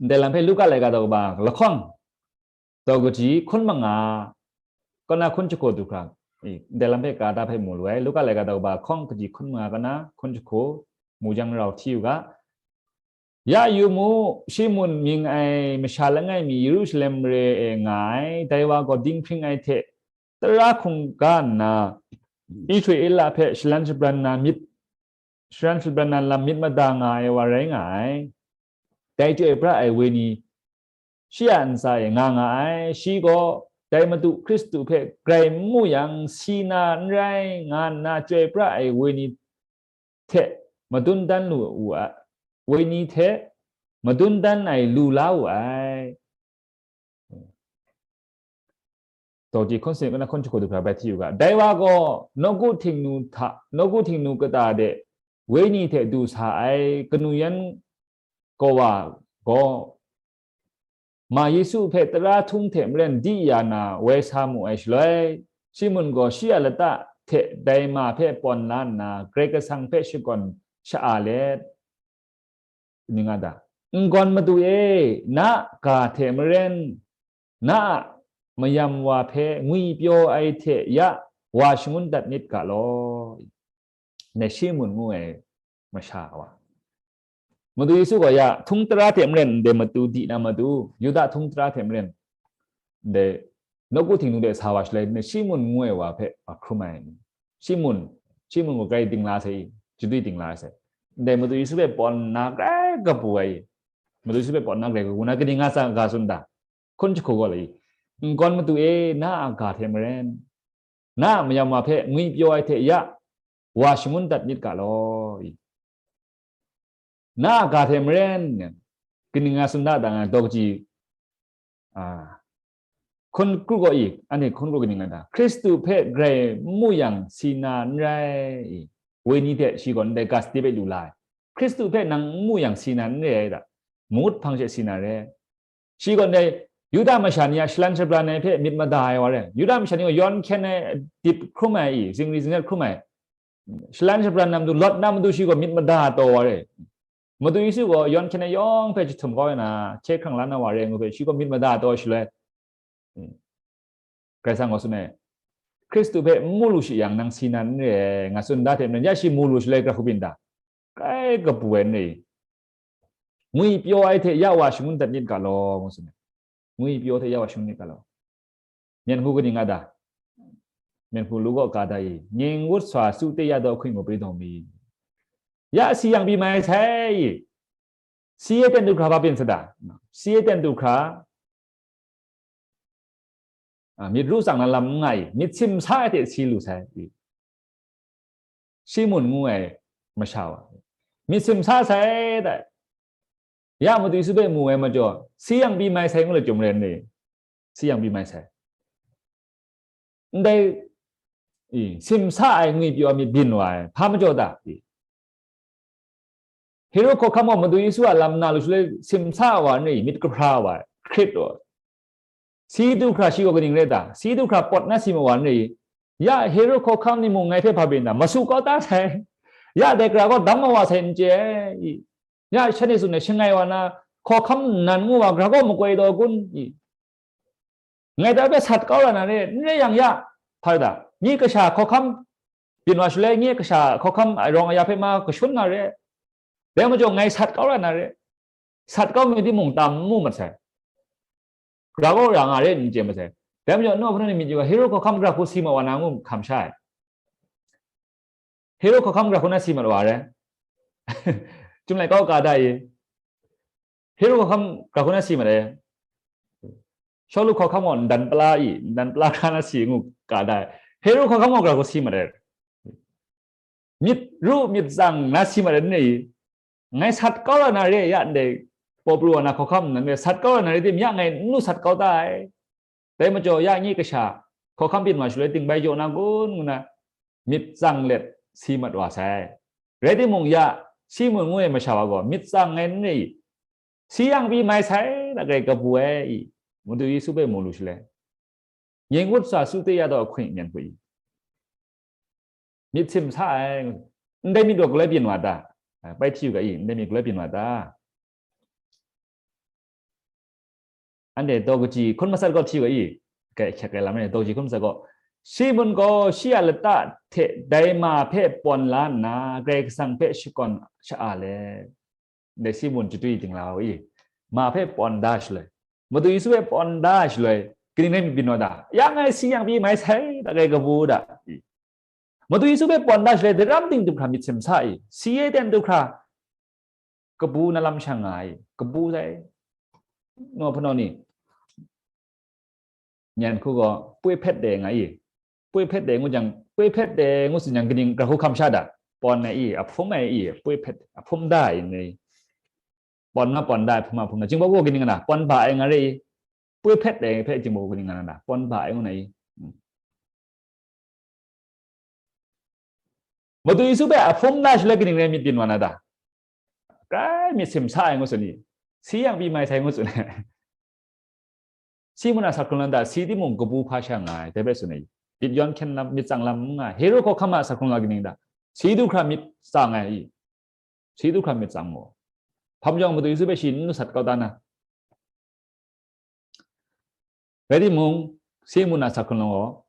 Ndai lam hpe Luka laika daw kaba lahkawng, daw kaji hkun manga, kaw na hkun jahku du hkra, i, ndai lam hpe ka ta hpe mu lu ai. Luka laika daw kaba hkawng kaji hkun manga, kaw na hkun jahku, mu jang rau hti u ga. Ya yu mu, Simun mying ai masha langai mi Yerusalem mare e nga ai, dai wa gaw dinghpring ai hte tara hkungga nna, Israela hpe shalan shabran na myit, shalan shabran na lam myit mada nga ai wa rai nga ai. Dai chyoi pra ai wenyi shi a ntsa e nga nga ai. Shi gaw, dai Madu Hkristu hpe grai n mu yang, si na n rai, nga nna chyoi pra ai wenyi hte madun dan lu u ai, wenyi hte madun dan ai lu la u ai. Daw ji hkun sanit kaw na hkun jahku du hkra bai hti u ga. Dai wa gaw nawku htingnu hta, nawku htingnu kata de wenyi hte du sa ai kanu yan kawa gaw, ma Yesu hpe tara htung hte maren di ya na woi sa mu ai shaloi, Simun gaw shi a lata hte dai ma hpe pawn la nna, Karai Kasang hpe shakawn sha-a let, ning a ta? N-gawn Madu e, na ga hte maren Na a mayam wa hpe ngwipyaw ai hte ya wa shangun dat myit ga law. Ne, Shimun ngu ai masha wa. Madu Yesu gaw ya htung tara hte maren ndai matu di na matu, Yuda htung tara hte maren ndai nawku htingnu de sa wa shaloi, ne, Shimun ngu ai wa hpe a hkrum ai. Shimun, Shimun gaw grai dingla sai, chadwi dingla sai. Ndai Madu Yesu hpe pawn na grai kabu ai. Madu Yesu hpe pawn na grai kabu na kaning nga sa ga tsun da? Hkun jahku gaw lai, nkawn matu e, na a ga hte maren, na a mayam wa hpe ngwipyaw ai hte ya wa shangun dat myit ga law. Na a ga hte maren, kaning nga tsun da, da nga daw kaji, a, hkun kru gaw i, anhte hkun kru kaning nga da, Hkristu hpe grai n mu yang si na n rai i, wenyi hte shi gaw ndai ga sadi hpe lu la ai. Hkristu hpe nang n mu yang si na n re ai da, mangut hpang she si na re. Shi gaw ndai Yuda masha ni a shalan shabran ai hpe myit mada ai wa re. Yuda masha ni gaw yawn hkyen ai, dip hkrum ai i, zingri zinglet hkrum ai, shalan shabran na matu, lawt na matu shi gaw myit mada taw wa re. Madu Yesu gaw yawn hkyen ai yawng hpe jahtum kau ai na, hkye hkrang la na wa re ngu hpe shi gaw myit mada taw shaloi, Karai Kasang gaw tsun ai, Hkristu hpe n mu lu shi yang, nang si na n re ai, nga tsun da hte maren, ya shi mu lu shaloi, gara hku byin da? Grai kabu ai n re i? Ngwipyaw ai hte ya wa shangun dat myit ga law, ngu tsun ai. Ngwipyaw hte ya wa shangun myit ga law. Myen hku kaning nga da? Myen hku lu gaw ga da i, nging wut swa su te ya daw hkring gaw pri daw mi. Ya si yang pyi mai sai i. Si e ten du hkra hpa byin sa da? Si e ten du hkra, a, myit ru tsang na lam n nga i, myit simsa ai hte si lu sai i. Shimun ngu ai masha wa, myit simsa sai dai. Ya Madu Yesu hpe mu ai majaw, si yang pyi mai sai ngu la chyum ren ni? Si yang pyi mai sai. Ndai, i, simsa ai ngwipyaw ai myit byin wa ai, hpa majaw ta? I. Herod hkawhkam gaw Madu Yesu a lam na lu shaloi simsa wa n rai i, myit kahpra wa ai, hkrit wa ai. Si du hkra shi gaw kaning rai ta? Si du hkra pawt na si ma wa n rai i? Ya Herod hkawhkam ni mung ngai hpe hpa byin ta? Masu kau ta sai. Ya dai gara gaw dam ma wa sai n chye ai i. Ya shanhte tsun ai, shangai wa na hkawhkam nnan ngu wa gara gaw makoi taw kun i? Ngai dai hpe sat kau ra na re, n rai yang ya, hpa da, nye kasha hkawhkam byin wa shaloi, nye kasha hkawhkam rawng aya hpe ma kashun nga re. Dai majaw ngai sat kau ra na re. Sat kau mi timung tam n mu mat sai. Gara gaw ra nga re n chye mat sai. Dai majaw, nu hpung ni myit yu ga, Herod hkawhkam gara hku si ma wa na ngu hkam sha ai. Herod hkawhkam gara hku na si mat wa re. Chyum lai kau ka da i? Herod hkawhkam gara hku na si mat ai. Shawlu hkawhkam gaw ndan pala i, ndan pala hkra na si ngu ka da ai. Herod hkawhkam gaw gara hku si mat ai. Myit ru myit tsang na si mat ai ni? Ngai sat kau ra na re, ya ndai paw pru wa na hkawhkam nnan re, sat kau ra na re tim, ya ngai n lu sat kau ta ai. Dai majaw, ya nye kasha hkawhkam byin wa shaloi, ting bai jaw na kun ngu na myit tsang let si mat wa sai. Rai timung, ya Simun ngu ai masha wa gaw myit tsang ai n rai i? Si yang pyi mai sai, da, grai kabu ai i? Madu Yesu hpe mu lu shaloi, nging wut sa su te ya daw ahkring myen hku i? Myit simsa ai, ndai myit gaw galoi byin wa ta? Bai hti yu ga i, ndai myit galoi byin wa ta? Anhte daw kaji hkun matsat gaw hti yu ga i? Kai hkyek ai lam e daw kaji hkun matsat gaw, Simun gaw shi a lata hte dai ma hpe pawn la nna, Karai Kasang hpe shakawn sha-a let, ndai Simun chadwi dingla u i, ma hpe pawn da shaloi, Madu Yesu hpe pawn da shaloi, kaning rai myit byin wa ta? Ya ngai si yang pyi mai sai, da, grai kabu da i? Madu Yesu hpe pawn da shaloi, daram ting du hkra myit simsa i? Si e ten du hkra kabu na lam shang nga ai, kabu sai. Naw hpanaw ni, nyan hku gaw poi hpet de nga i? Poi hpet de ngu jang, poi hpet de ngu tsun jang, kaning gara hku hkam sha da? Pawn ai i, a hpum ai i, poi hpet, a hpum da ai ni? Pawn nga pawn da ai hpum a hpum na, Jinghpaw gaw kaning nga na, pawn ba ai nga re i? Poi hpet de hpe Jinghpaw gaw kaning nga na da? Pawn ba ai ngu na i? Madu Yesu hpe a hpum na shaloi kaning rai myit byin wa na ta? Grai myit simsa ai ngu tsun i? Si yang pyi mai sai ngu tsun ai. Simun a sak hkrung lam ta, si timung kabu hpa sha nga ai, dai hpe tsun ai. Myit yawn hkyen lam, myit tsang lam n nga ai. Herod hkawhkam a sak hkrung lam kaning ta? Si du hkra myit tsang ai i? Si du hkra myit tsang gaw, hpa majaw Madu Yesu hpe shi n lu sat kau ta na? Rai timung, si mu na sa hkrung gaw,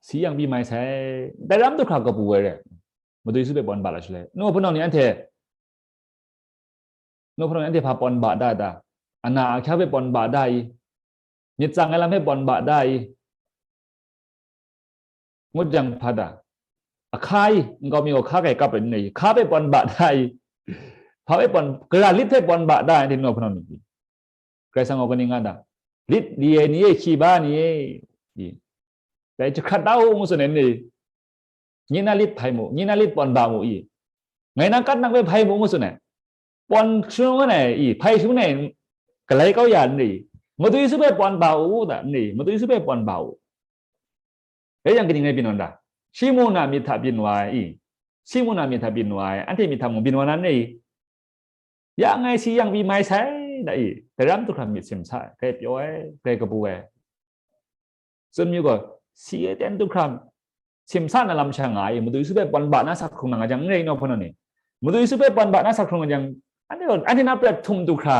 si yang pyi mai sai, dai ram du hkra kabu ai re, Madu Yesu hpe pawn ba la shaloi, nu hpunau ni anhte, nu hpunau ni anhte hpa pawn ba da ta? Ana ahkya hpe pawn ba da i? Myit tsang ai lam hpe pawn ba da i? Ngut jang hpa ta? Ahka i, nkau mi gaw hka kai kap ai n rai i? Hka hpe pawn ba da i? Hpa hpe pawn, gara lit hpe pawn ba da ai, nu hpunau ni? Karai Kasang gaw kaning nga ta? Lit li ai ni e, hkyi ba ni e, i, dai jahkrat da u, ngu tsun ai ni, nye na lit hpai mu, nye na lit pawn ba mu i? Ngai na kat nang hpe hpai mu, ngu tsun ai. Pawn shangun ai i, hpai shangun ai, galai kau ya n rai i? Madu Yesu hpe pawn ba u ta n rai i? Madu Yesu hpe pawn ba u. Dai yang kaning rai byin wan ta? Shi mu na myit hta byin wa ai i? Si mu na myit hta byin wa ai, anhte myit hta mung byin wa na n rai i? Ya ngai si yang pyi mai sai da i? Dai ram du hkra myit simsa ai, grai pyaw ai, grai kabu ai. Tsun mayu gaw, si ai ten du hkra simsa na lam sha nga ai, Madu Yesu hpe pawn ba na sa hkrung na nga jang n rai, nu hpunau ni? Madu Yesu hpe pawn ba na sa hkrung nga jang, anhte gaw, anhte na prat htum du hkra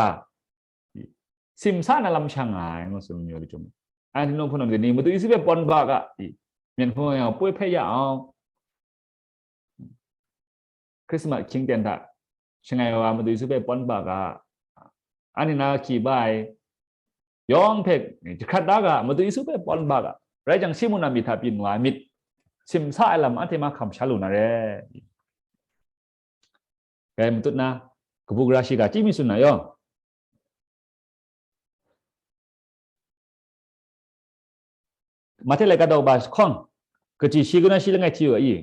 simsa na lam sha nga ai, ngu tsun mayu lachyum. Anhte nu hpunau ni, Madu Yesu hpe pawn ba ga, i, myen hpung yang poi hpe ya au. Christmas hkying ten hta, shangai wa Madu Yesu hpe pawn ba ga, anhte na hkyi ba ai yawng hpe jahkrat da ga, Madu Yesu hpe pawn ba ga. Rai jang, si mu na myit hta byin wa ai myit simsa ai lam anhte mahkra sha lu na re. Dai matut na, kabu gara shiga chyi mi tsun na yaw? Mahte laika daw ba hkawng, kaji shi kaw na shi langai hti u ai.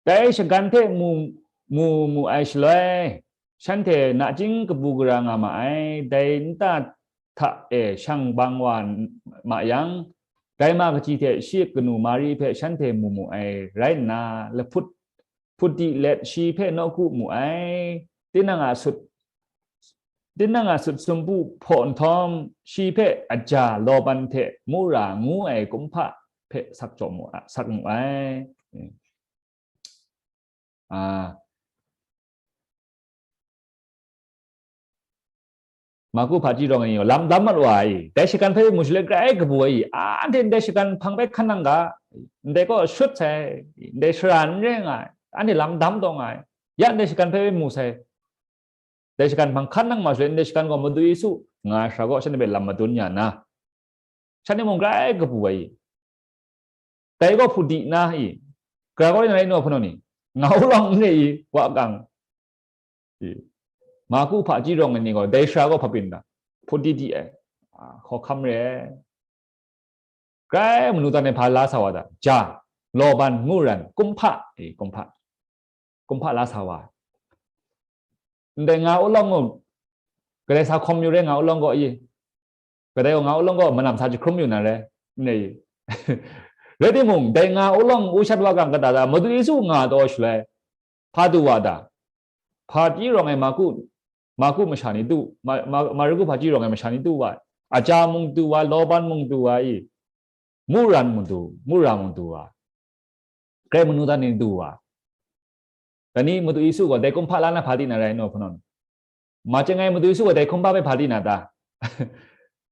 Dai shagan hpe mu, mu, mu ai shaloi, shanhte nachying kabu gara nga ma ai, dai nta hta e shang bang wa ma yang, dai ma kaji hte shi kanu Mari hpe shanhte mu mu ai rai nna, lahput hput di let shi hpe nawku mu ai. Tinang a sut, tinang a sut sumpu hpaw nhtawm, shi hpe aja lawban hte mura ngu ai kumhpa hpe sak jaw mu, sak mu ai. Ah, Maku hpaji rawng ai ni gaw lam dam mat wa ai, dai shagan hpe mu shaloi grai kabu ai, anhte ndai shagan hpang bai hkan nang ga, ndai gaw shut sai, ndai shara n re nga ai, anhte lam dam taw nga ai, ya ndai shagan hpe mu sai, dai shagan hpang hkan nang ma shaloi, ndai shagan gaw Madu Yesu nga ai sara gaw shanhte hpe lam madun ya na, shanhte mung grai kabu ai. Dai gaw hput di na i, gara gaw rai na rai nu hpunau ni, nga u lawng n re i, wa kang. I, Maku hpaji rawng ai ni gaw dai sara gaw hpa byin da, hput di di ai, a, hkawhkam re ai. Grai manu dan e hpa la sa wa ta? Ja, lawban, muran, kumhpa, i, kumhpa, kumhpa la sa wa ai. Ndai nga u lawng gaw, kadai sa hkawm yu re, nga u lawng gaw i, kadai gaw nga u lawng gaw manam sa jahkrum yu na re, n re i? Rai timung, dai nga u lawng u shat wa kang kata ta, Madu Yesu nga taw shaloi, hpa du wa ta? Hpaji rawng ai Maku, Maku masha ni du, Ma-, Ma-, Mariku hpaji rawng ai masha ni du wa ai. Aja mung du wa ai, lawban mung du wa ai, muran mung du, mura mung du wa ai. Grai manu dan ni du wa ai. Dai ni Madu Yesu gaw dai kumhpa la na hpa di na rai nu hpunau ni? Machyen ai Madu Yesu gaw dai kumhpa hpe hpa di na ta?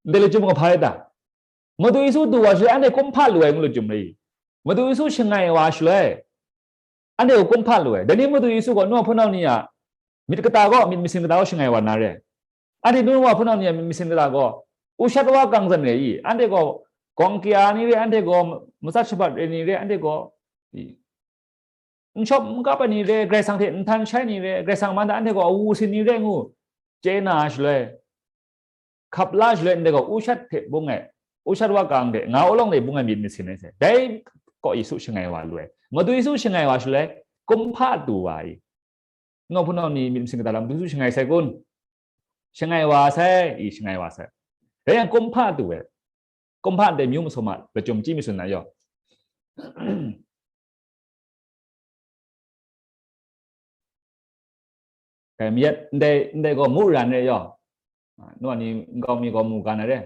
Ndai lachyum gaw hpa rai ta? Madu Yesu du wa shaloi anhte kumhpa lu ai ngu lachyum rai i? Madu Yesu shangai wa shaloi, anhte gaw kumhpa lu ai. Dai ni Madu Yesu gaw nu hpunau ni a myit kata gaw, myit masin kata gaw shangai wa na re. Anhte nu wa hpunau ni a myit masin kata gaw, u shat wa kang zan re i? Anhte gaw gawng kaya ni re, anhte gaw matsat shabat re ni re, anhte gaw, i, n shawp n kap ai ni re, Karai Kasang hte n htan shai ni re, Karai Kasang man hta anhte gaw awu sin ni re ngu chye na shaloi, hkap la shaloi, ndai gaw u shat hte bung ai, u shat wa kang hte nga u lawng hte bung ai myit masin ai sai, dai gaw Yesu shangai wa lu ai. Madu Yesu shangai wa shaloi, kumhpa du wa ai. Nu hpunau ni myit masin kata lam Madu Yesu shangai sai kun? Shangai wa sai, i, shangai wa sai. Rai yang, kumhpa du ai, kumhpa ndai myu masum a lachyum chyi mi tsun na yaw? Dai mayat, ndai, ndai gaw muran re yaw. A, nu a ni nkau mi gaw mu ga na re.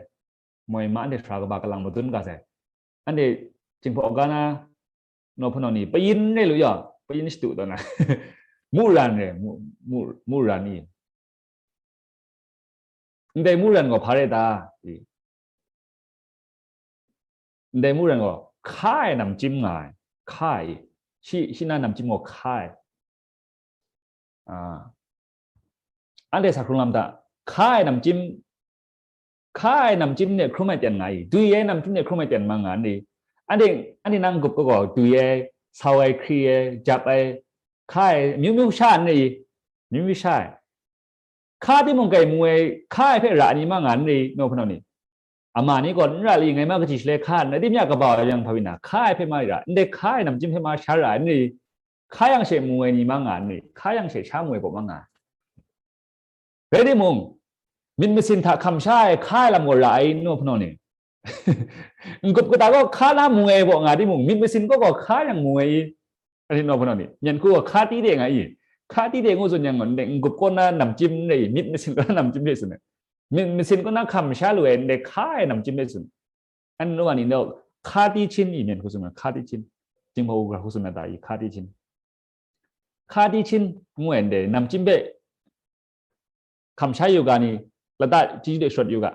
Moi ma anhte sara kaba kalang madun ga sai. Anhte Jinghpaw ga na, nu hpunau ni payin re lu yaw, payin shadu taw na. Muran re, mu, mu, muran i. Ndai muran gaw hpa re ta? I. Ndai mungdan gaw hka ai namchyim nga ai, hka ai, shi, shi na namchyim gaw hka ai. Ah, anhte sa hkrung lam da, hka ai namchyim, hka ai namchyim ne hkrum ai ten nga i, dwi ai namchyim ne hkrum ai ten ma nga ni. Anhte, anhte nang gup gaw dwi ai, sau ai, hkri ai, jap ai, hka ai, myu myu sha ni, myu myu sha ai. Hka timung kai mu ai, hka ai hpe ra ni ma nga ni, no hpanaw ni. Ama ni gaw n ra li ngai ma kaji shalai hka nna, di mya kaba wa yang hpa wi na, hka ai hpe ma ra, ndai hka ai namchyim hpe ma sha ra ai ni, hka yang she mu ai ni ma nga ni, hka yang she sha mu ai gaw ma nga. Rai timung, myit masin hta hkam sha ai hka ai lam gaw ra ai no hpanaw ni. N-gup kata gaw hka na mu ai gaw nga timung, myit masin gaw gaw hka yang mu ai i. Anhte naw hpanaw ni, myen hku gaw hka ti de nga i, hka ti de ngu tsun yang gaw, ndai n-gup kaw na namchyim re i, myit masin kaw na namchyim re tsun ai. Myit masin kaw na hkam sha lu ai, ndai hka ai namchyim re tsun. Anhte naw ni naw, hka ti chin i myen hku tsun ai, hka ti chin. Jinghpaw u hku tsun ai ta i, hka ti chin. Hka ti chin ngu ai ndai namchyim hpe hkam sha yu ga ni, lata chyeju de shawt yu ga.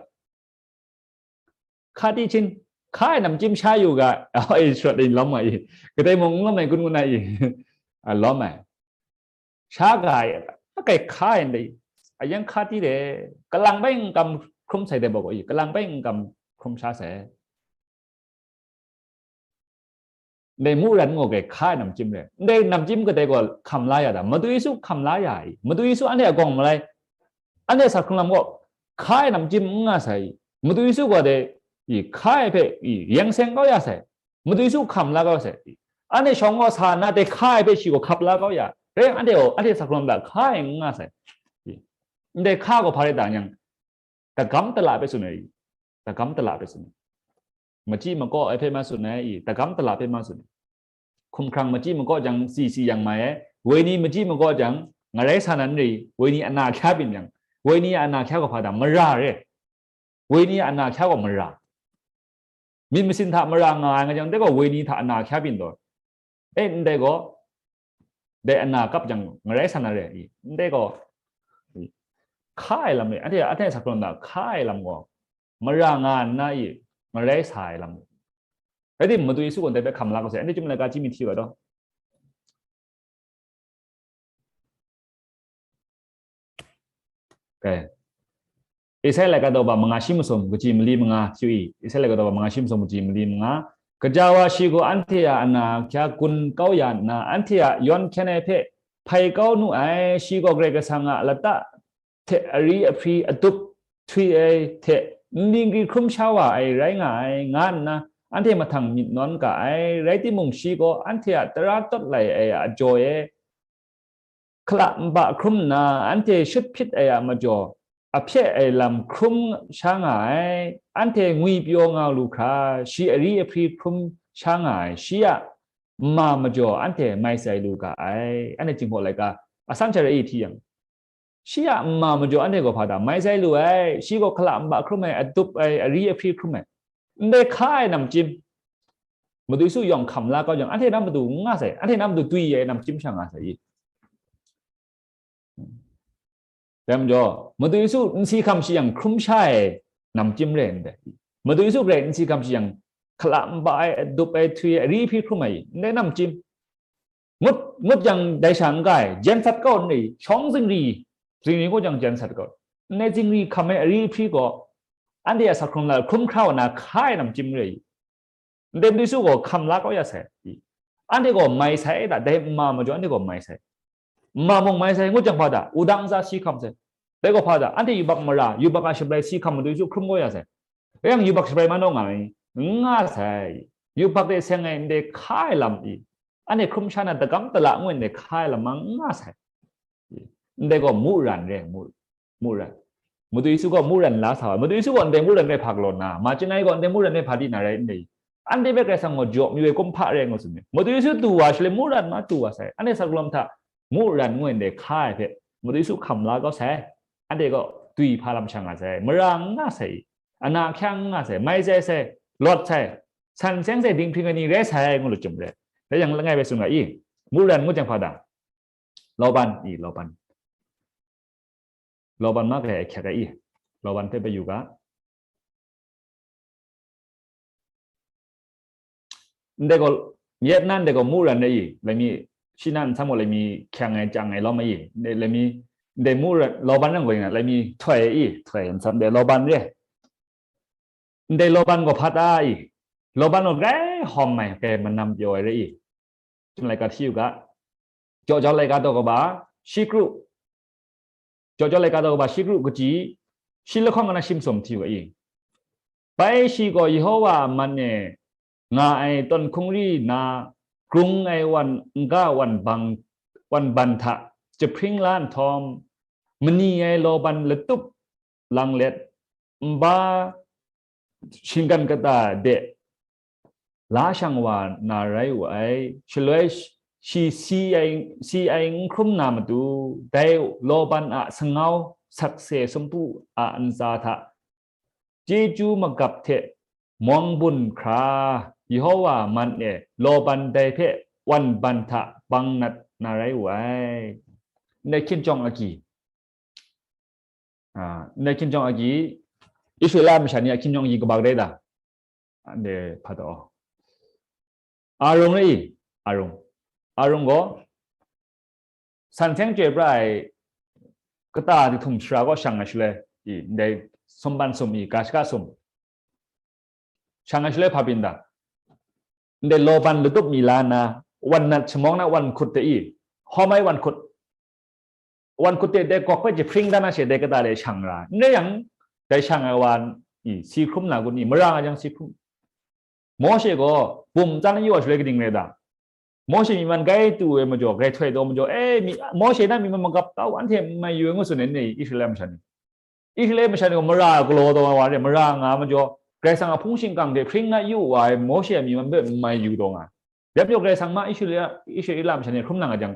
Hka ti chin, hka ai namchyim sha yu ga, ai shawt ai lawm ai, kadai mung n lawm ai gun ngu na i, a, lawm ai. Sha ga ai, a kai hka ai ndai, a yang hka ti de, kalang bai n kam hkrum sai de bawk i, kalang bai n kam hkrum sha sai. Ndai mungdan gaw kai hka ai namchyim re. Ndai namchyim kadai gaw hkam la ya da, Madu Yesu hkam la ya i, Madu Yesu anhte a gawng malai, anhte sa hkrung lam gaw hka ai namchyim n nga sai i, Madu Yesu gaw dai i hka ai hpe i yang seng kau ya sai, Madu Yesu hkam la kau sai i, anhte shawng gaw sa na dai hka ai hpe shi gaw hkap la kau ya, rai anhte gaw anhte sa hkrung lam da hka ai n nga sai i, ndai hka gaw hpa rai ta yang, tagam tala hpe tsun ai, tagam tala hpe tsun ai, machyi makaw ai hpe ma tsun ai i, tagam tala hpe ma tsun ai. Hkumhkrang machyi makaw jang si si yang mai ai, wenyi machyi makaw jang ngarai sa nan ri, wenyi ana hkya byin yang, wenyi ana hkya gaw hpa da mara re, wenyi ana hkya gaw mara. Myit masin hta mara nga ai nga jang, dai gaw wenyi hta ana hkya byin taw. E, ndai gaw, dai ana kap jang ngarai sa na re i, ndai gaw, hka ai lam e, anhte, anhte sa hkrung da hka ai lam gaw, mara nga nna i, ngarai sa ai lam. Rai timung, Madu Yesu gaw ndai hpe hkam la kau sai, anhte chyum laika chyi mi hti wa taw. Kai. Isai laika daw ba manga shi masum kaji mali manga hpyu i, Isai laika daw ba manga shi masum kaji mali manga, kaja wa shi gaw anhte a ana hkya gun kau ya nna, anhte a yawn hkyen ai hpe hpai kau nu ai, shi gaw Karai Kasang a lata hte ari ahpri adup htwi ai hte n dingri hkrum sha wa ai rai nga ai, nga nna anhte mahtang myit nawn ga ai. Rai timung, shi gaw anhte a tara tawt lai ai a jaw e, hkala nba hkrum nna, anhte shut hpyit ai a majaw, ahpye ai lam hkrum sha nga ai, anhte ngwi pyaw nga lu hkra, shi ari ahpri hkrum sha nga ai, shi a nma majaw anhte mai tsai lu ga ai. Anhte Jinghpaw laika asan sha rai i hti yang, shi a nma majaw anhte gaw hpa da mai tsai lu ai, shi gaw hkala nba hkrum ai, adup ai, ari ahpri hkrum ai, ndai hka ai namchyim, Madu Yesu yawng hkam la kau jang, anhte na matu n nga sai, anhte na matu dwi ai namchyim sha nga sai i. Dai majaw, Madu Yesu nsi hkam shi yang hkrum sha ai namchyim re ndai. Madu Yesu garai nsi hkam shi yang hkala nba ai, adup ai, htwi ai, ari ahpri hkrum ai, ndai namchyim. Ngut, ngut jang dai sha n ga ai, jen sat kau n rai, shawng zingri, zingri ngut jang jen sat kau. Ndai zingri hkam ai ari ahpri gaw, anhte a sa hkrung la hkrum hkra wa na hka ai namchyim re i. Ndai Madu Yesu gaw hkam la kau ya sai i. Anhte gaw mai sai da, dai nma majaw anhte gaw mai sai. Nma mung mai sai, ngut jang hpa da, wudang ntsa si hkam sai. Dai gaw hpa da, anhte yubak mara, yubak a shabrai si hkam Madu Yesu hkrum kau ya sai. Rai yang yubak shabrai ma naw nga ai, n nga sai. Yubak de seng ai ndai hka ai lam i, anhte hkrum sha na, dagam dala ngu ai ndai hka ai lam ma n nga sai. Ndai gaw mungdan re, mu, mungdan. Madu Yesu gaw mungdan la sa wa. Madu Yesu gaw ndai mungdan rai hpa galaw na, ma chyangai gaw ndai mungdan rai hpa di na rai ndai. Anhte hpe Karai Kasang gaw jaw mayu ai kumhpa re ngu tsun myit. Madu Yesu du wa shaloi mungdan ma du wa sai. Anhte sa hkrung lam hta mungdan ngu ai ndai hka ai hpe Madu Yesu hkam la kau sai. Anhte gaw dwi hpa lam sha nga sai. Mara n nga sai. Ana hkya n nga sai. Mai tsai sai. Lawt sai. San seng sai, dinghpring ai ni rai sai ngu lu chyum re. Rai yang langai bai tsun ga i. Mungdan ngu jang hpa da. Laban i, Laban. Laban ma kai ahkyak ai i. Laban hpe bai yu ga. ndai gaw, yet nan ndai gaw mu ran ai i, lai mi, shi nan nsam gaw lai mi hkyang ai, chyang ai lawm ai i, ndai lai mi, ndai mu ran, Laban nang gaw yin na, lai mi htoi ai i, htoi ai nsam ndai Laban re. Ndai Laban gaw hpa ta i, Laban gaw grai hawm ai, grai manam pyaw ai re i. Chyum laika hti u ga, Jaw jau laika daw kaba, shi kru, jaw jau laika daw kaba, shi kru kaji, shi lahkawng na shi masum hti u ga i. Bai shi gaw Yehova a man e nga ai tawn hkungri na, grung ai wan n-ga wan bang, wan ban hta jahpring la nhtawm, mani ai Laban latup lang let, nba shinggan kata de la shang wa na rai u ai. Shaloi shi si ai, si ai n hkrum na matu, dai Laban a sangau sakse sumpu a ntsa hta chyeju magap hte mawng bun hkra, Yehova man e Laban dai hpe wan ban hta bang nat na rai u ai. Ndai hkinjawng agyi, a, ndai hkinjawng agyi, Israela masha ni a hkinjawng agyi kaba kadai da? Ande hpa taw, Arung rai i, Arung, Arung gaw san seng chyoi pra ai kata dihtum shara gaw shang ai shaloi i, ndai sumpan sum i, ga shaga sum shang ai shaloi hpa byin da? Ndai Laban latup mi la nna, wan nat shamawng na wan hkut de i, hawm ai wan hkut, wan hkut de dai gawk hpe jahpring dan na she dai kata de shang ra. N rai yang, dai shang ai wa i, si hkrum na kun i, mara nga jang si hkrum. Mawshe gaw bum tsan yu wa shaloi kaning rai da? Mawshe myi man grai tu ai majaw, grai htoi taw majaw, e, mi, Mawshe na myi man magap kau, anhte n mai yu ai ngu tsun ai ni, Israela masha ni. Israela masha ni gaw mara galaw taw wa re, mara nga majaw, Karai Kasang a hpung shingkang hte hpring na yu wa ai Mawshe a myi man hpe n mai yu taw nga ai. Dai majaw Karai Kasang ma Israela, Israela masha ni hkrum nang a jang,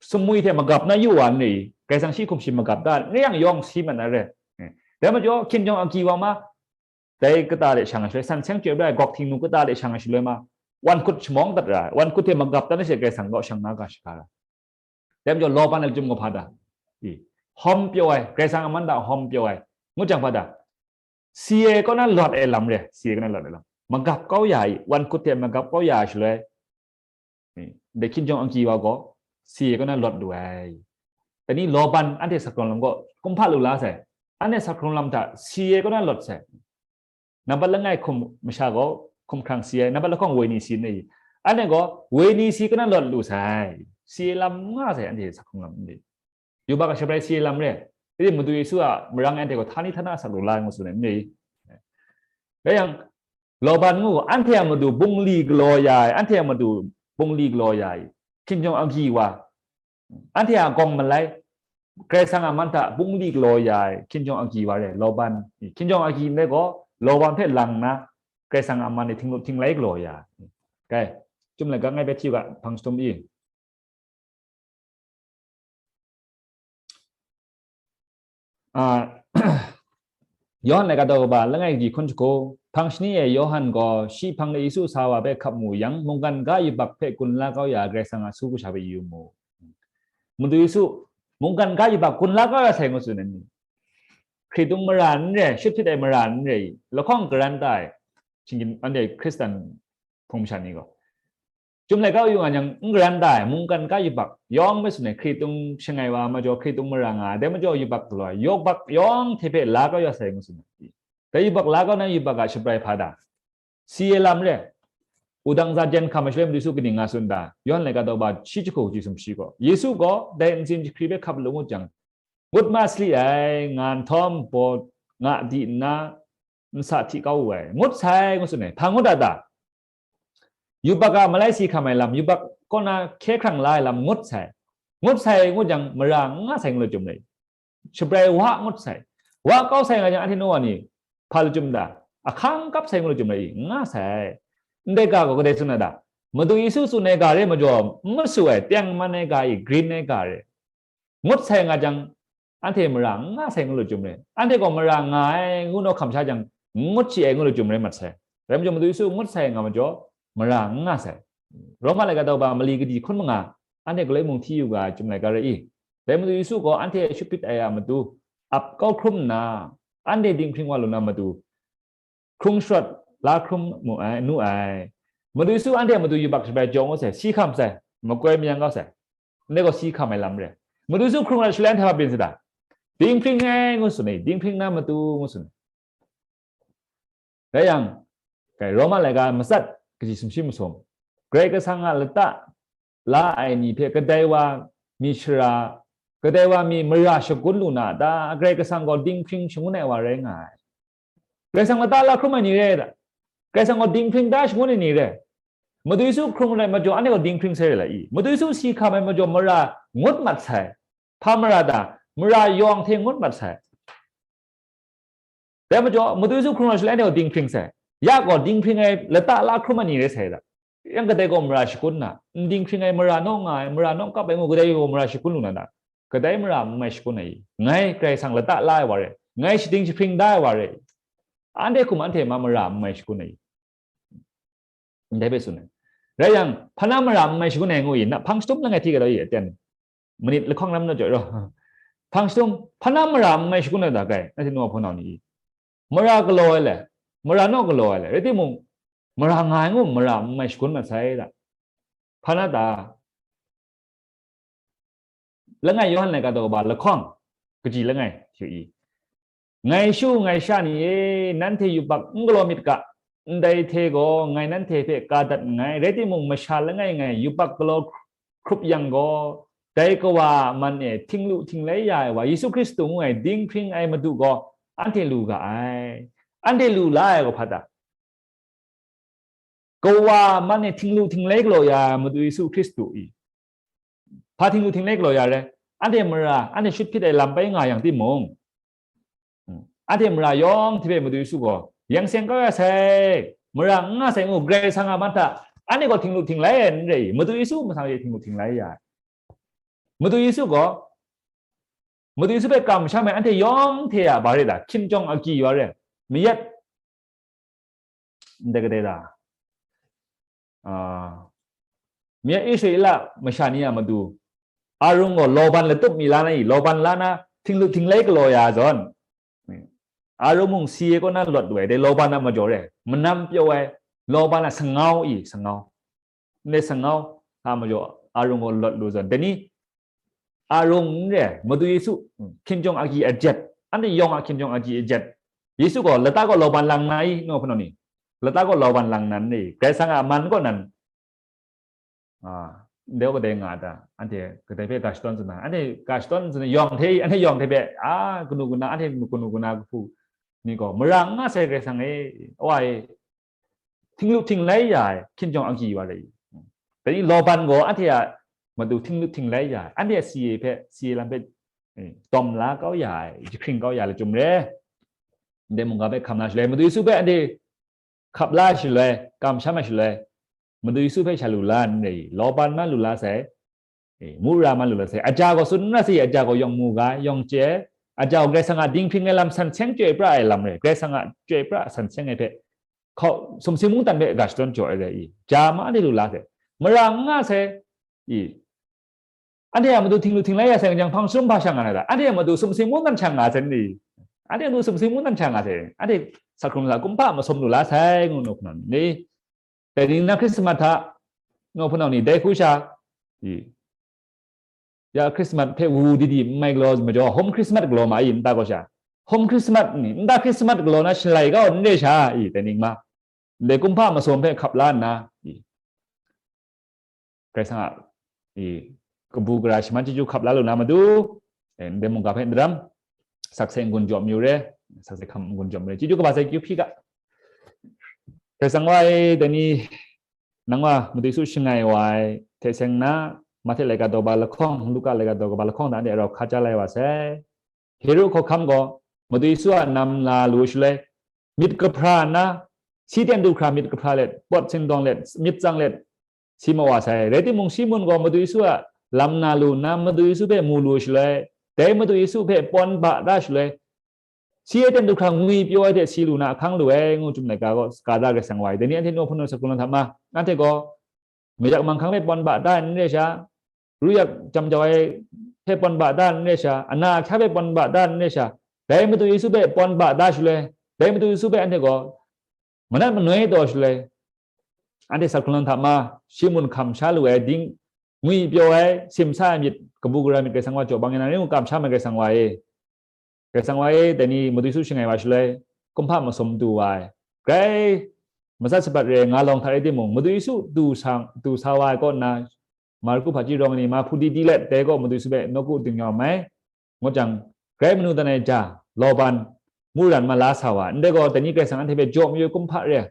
sumwi hte magap na yu wa ni, Karai Kasang shi hkum shi magap da, ni yang yawng si mat na re. Dai majaw hkinjawng agyi wa ma, dai kata de shang ai shaloi, san seng chyoi pra ai gawk htingnu kata de shang ai shaloi ma, wan hkut shamawng dat ra ai, wan hkut hte magap dat na she Karai Kasang kaw shang na ga shaga ra. Dai majaw Laban ai lachyum gaw hpa da? I, hawm pyaw ai, Karai Kasang a man da hawm pyaw ai, ngut jang hpa da? Si ai kaw na lawt ai lam re, si ai kaw na lawt ai lam. Magap kau ya i, wan hkut hte magap kau ya ai shaloi, ni, dai hkinjawng agyi wa gaw, si ai kaw na lawt lu ai. Dai ni Laban anhte sakrung lam gaw kumhpa lu la sai. Anhte sakrung lam hta si ai kaw na lawt sai. Nampat langai hkum masha gaw hkumhkrang si ai, nampat lahkawng woi ni si n ai. Anhte gaw woi ni si kaw na lawt lu sai. Si ai lam nga sai, anhte sakrung lam n ri. Yubak a shabrai si ai lam re. Ri madu Yesu a marang e anhte gaw htani htana asak lu la ai ngu tsun ai n ri. Rai yang, Laban ngu, anhte a matu bungli galaw ya ai, anhte a matu bungli galaw ya ai, hkinjawng agyi wa, anhte a gawng malai, Karai Kasang a man hta bungli galaw ya ai, hkinjawng agyi wa re, Laban, hkinjawng agyi ndai gaw, Laban hpe lang nna, Karai Kasang a man e htinglup htinglai galaw ya ai. Kai, Chyum laika ngai bai hti u ga, hpang shatum i. A, Yawhan laika daw kaba langai kaji hkun jahku, hpang shani e Yawhan gaw shi hpang de Yesu sa wa hpe hkap mu yang, mungkan ga yubak hpe gun la kau ya Karai Kasang a su kasha hpe yu mu. Madu Yesu, mungkan ga yubak gun la kau ya sai ngu tsun ai ni? Hkritung mara n re, shut hpyit ai mara n re, lahkawng garan ta ai, shinggyim, anhte Hkristan hpung masha ni gaw. Chyum laika yu nga yang n garan ta ai, mungkan ga yubak, yawng hpe tsun ai, hkritung shangai wa majaw, hkritung mara nga ai, dai majaw yubak galaw ai, yubak yawng hte hpe la kau ya sai ngu tsun ai. Dai yubak la kau na yubak a shabrai hpa da? Si ai lam re. Wudang za jen hkam ai shaloi Madu Yesu kaning nga tsun da? Yawhan laika daw ba shi jahku kaji sumshi gaw, Yesu gaw dai ntsin jahkri hpe hkap lu ngut jang, ngut ma sali ai, nga nhtawm baw nga di nna, nsa hti kau wu ai, ngut sai, ngu tsun ai. Hpa ngut a ta? Yubak a malai si hkam ai lam, yubak kaw na hkye hkrang la ai lam ngut sai. Ngut sai ngut jang, mara n nga sai ngu lachyum rai. Shabrai wa ngut sai. Wa kau sai nga jang, anhte nawa ni hpa lachyum ta? Ahkang kap sai ngu lachyum rai i? Nga sai. Ndai ga gaw kadai tsun ai ta? Madu Yesu tsun ai ga re majaw, n masu ai, teng man ai ga i, grin ai ga re. Ngut sai nga jang, anhte mara n nga sai ngu lachyum re. Anhte gaw mara nga ai ngu naw hkam sha jang, n ngut shi ai ngu lachyum rai mat sai. Rai majaw, Madu Yesu ngut sai nga majaw, mara n nga sai. Roma laika daw ba mali kaji hkun manga, anhte galoi mung hti yu ga ai Chyum laika rai i? Dai Madu Yesu gaw anhte shut hpyit ai a matu, ap kau hkrum nna, anhte dinghpring wa lu na matu, hkrung sharawt la hkrum mu ai, nu ai. Madu Yesu anhte Madu yubak shabai jaw ngu sai, si hkam sai, makoi mayang kau sai. Ndai gaw si hkam ai lam re. Madu Yesu hkrung rat shaloi anhte hpa byin sai da. Dinghpring ai ngu tsun ai, dinghpring na Madu ngu tsun ai. Rai yang, kai Roma laika matsat kaji sumshi masum, Karai Kasang a lata la ai ni hpe kadai wa mi shara, kadai wa mi mara shagun lu na a ta? Karai Kasang gaw dinghpring shangun ai wa rai nga ai. Karai Kasang lata la hkrum ai ni re ai ta? Karai Kasang gaw dinghpring da shangun ai ni re? Madu Yesu hkrung rai majaw, anhte gaw dinghpring sai re la i? Madu Yesu si hkam ai majaw, mara ngut mat sai. Hpa mara ta? Mara yawng hte ngut mat sai. Dai majaw, Madu Yesu hkrung rai shaloi anhte gaw dinghpring sai. Ya gaw dinghpring ai lata la hkrum ai ni rai sai da. Yang kadai gaw mara shakun na, n dinghpring ai mara naw nga ai, mara naw kap ai ngu, kadai gaw mara shakun lu na ta? Kadai mara n mai shakun ai. Ngai Karai Kasang lata la ai wa re, ngai shating jahpring da ai wa re. Anhte hkum anhte ma mara n mai shakun ai. Ndai hpe tsun ai. Rai yang, hpa na mara n mai shakun ai ngu i, na hpang shatum langai hti ga daw i, aten. Manit lahkawng lam na jaw raw. Hpang shatum, hpa na mara n mai shakun ai da kai, na hte nu a hpunau ni i. Mara galaw ai le, mara naw galaw ai le, rai timung, mara nga ai ngu, mara n mai shakun mat sai da. Hpa na ta? Langai Yawhan laika daw kaba lahkawng, kaji langai, hyu i. Ngai shu ngai sha ni e, nanhte yubak n galaw myit ga, ndai hte gaw ngai nanhte hpe ka dat nngai, rai timung masha langai ngai yubak galaw hkrup yang gaw, dai kawa a man e htinglu htinglai ya ai wa, Yesu Hkristu ngu ai dinghpring ai Madu gaw anhte lu ga ai. Anhte lu la ai gaw hpa ta? Kawa a man e htinglu htinglai galaw ya ai Madu Yesu Hkristu i. Hpa htinglu htinglai galaw ya re? Anhte mara, anhte shut hpyit ai lam bai nga yang timung, hmm, anhte mara yawng hte hpe Madu Yesu gaw yang seng kau ya sai, mara n nga sai ngu, Karai Kasang a man hta anhte gaw htinglu htinglai ai n rai i? Madu Yesu masang e htinglu htinglai ya ai. Madu Yesu gaw, Madu Yesu hpe kamsham ai anhte yawng hte a, ba re ta? Hkinjawng agyi wa re, mayat, ndai kadai ta? Ah, mayat Israela masha ni a matu, Arun gaw Laban latup mi la na i, Laban la na htinglu htinglai galaw ya zawn, Arun mung si e kaw na lawt lu ai, dai Laban a majaw re, manam pyaw ai, Laban a sangau i, sangau. Ndai sangau a majaw Arun gaw lawt lu zawn, dai ni Arun n re, Madu Yesu, hkinjawng agyi ajet, anhte yawng a hkinjawng agyi ajet. Yesu gaw lata kaw Laban lang na i, nu hpunau ni? Lata kaw Laban lang nan re, Karai Kasang a man kaw nan, a, ndai kadai nga a ta? Anhte kadai hpe ga shadawn tsun na, anhte ga shadawn tsun na, yawng hte, anhte yawng hte hpe, a, kanu kana, anhte kanu kana kahpu ni gaw, mara n nga sai Karai Kasang e, Wa e, htinglu htinglai ya ai hkinjawng agyi wa re i. Dai ni Laban gaw anhte a matu htinglu htinglai ya ai, anhte a si e hpe, si e lam hpe, eh, tawm la kau ya ai, jahkring kau ya ai lachyum re. Ndai mungga hpe hkam la shaloi, Madu Yesu hpe anhte hkap la shaloi, kamsham ai shaloi, Madu Yesu hpe sha lu la n rai i, Laban ma lu la sai, eh, mura ma lu la sai, aja gaw tsun n ra sai, aja gaw yawng mu ga, yawng chye, aja gaw Karai Kasang a dinghpring ai lam san seng chyoi pra ai lam rai, Karai Kasang a chyoi pra san seng ai hpe, hkau, sumsing mungdan hpe ga shadawn jaw ai rai i, ja ma anhte lu la sai, mara n nga sai, i, anhte a matu htinglu htinglai ya sai, jang hpang sharum hpa shang nga na ta? Anhte a matu sumsing mungdan shang nga sai ni? Anhte a matu sumsing mungdan shang nga sai, anhte sa hkrung la kumhpa masum lu la sai, ngu nu hpunau ni, dai ni na Hkrismat hta, nu hpunau ni, dai hku sha, i, ya Hkrismat hpe wu di di n mai galaw majaw, Home Hkrismat galaw ma i, nta gaw sha? Home Hkrismat ni, nta Hkrismat galaw na shalai kau n re sha, i, dai ning ma? Ndai kumhpa masum hpe hkap la nna, i, Karai Kasang a, i, kabu gara shaman chyeju hkap la lu na matu, e, ndai mungga hpe n daram, sakse n-gun jaw mayu re, sakse hkam n-gun jaw mayu re, chyeju kaba sai kyu hpyi ga. Karai Kasang wa e, dai ni, nang wa Madu Yesu shangai wa ai hte seng na, Mahte laika daw ba lahkawng, Luka laika daw ba lahkawng hta anhte rau hka ja lai wa sai. Heru hkawhkam gaw Madu Yesu a nam la lu shaloi, myit kahpra nna, si ten du hkra myit kahpra let, pawt sindawng let, myit tsang let, si ma wa sai. Rai timung, Simun gaw Madu Yesu a lam na lu nna, Madu Yesu hpe mu lu shaloi, dai Madu Yesu hpe pawn ba da shaloi, si e ten du hkra ngwi pyaw ai hte si lu na ahkang lu ai, ngu Chyum laika gaw, ka da Karai Kasang wa i. Dai ni anhte nu hpunau sa hkrung la hta ma, anhte gaw mayak manghkang hpe pawn ba da ai n re sha, ruyak jam jau ai hpe pawn ba da ai n re sha, ana ahkya hpe pawn ba da ai n re sha, dai Madu Yesu hpe pawn ba da shaloi, dai Madu Yesu hpe anhte gaw manat manoi taw shaloi, Anhte sak hkrung lam hta ma, shi mun hkam sha lu ai ding, ngwi pyaw ai, simsa ai myit, kabu gara myit Karai Kasang wa jaw bang ya na rai ngu, kamsham ai Karai Kasang wa e. Karai Kasang wa e, dai ni Madu Yesu shangai wa shaloi, kumhpa masum du wa ai. Grai matsat sabat re nga lawng hta rai timung, Madu Yesu du sa, du sa wa ai kaw nna, Marku hpaji rawng ni, Mahpu di di let, dai gaw Madu Yesu hpe nawku ding yawm ai. Ngut jang, grai manu dan ai ja, Laban, mungdan ma la sa wa, ndai gaw dai ni Karai Kasang anhte hpe jaw mayu ai kumhpa re ai.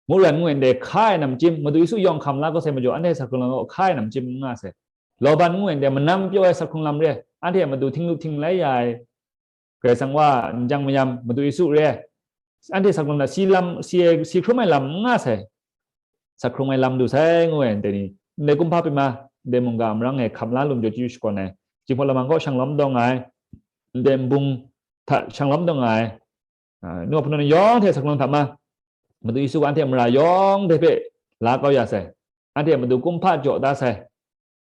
Mungdan ngu ai ndai hka ai namchyim, Madu Yesu yawng hkam la kau sai majaw, anhte sak hkrung lam gaw hka ai namchyim n nga sai. Laban ngu ai ndai manam pyaw ai sak hkrung lam re ai, anhte a matu htinglup htinglai ya ai, Karai Kasang wa n jang mayam, Madu Yesu re ai. Anhte sak hkrung lam, si lam, si ai, si hkrum ai lam n nga sai. Sak hkrung ai lam du sai ngu ai, ndai ni, ndai kumhpa pyi ma, ndai mungga marang e hkam la lum jaw chyu shakawn ai, Jinghpaw Lamang kaw shanglawm dawng ai, ndai nbung hta shanglawm dawng ai, a, nu a hpunau ni yawng hte sak hkrung lam hta ma, Madu Yesu gaw anhte mara yawng de hpe la kau ya sai. Anhte a matu kumhpa jaw da sai.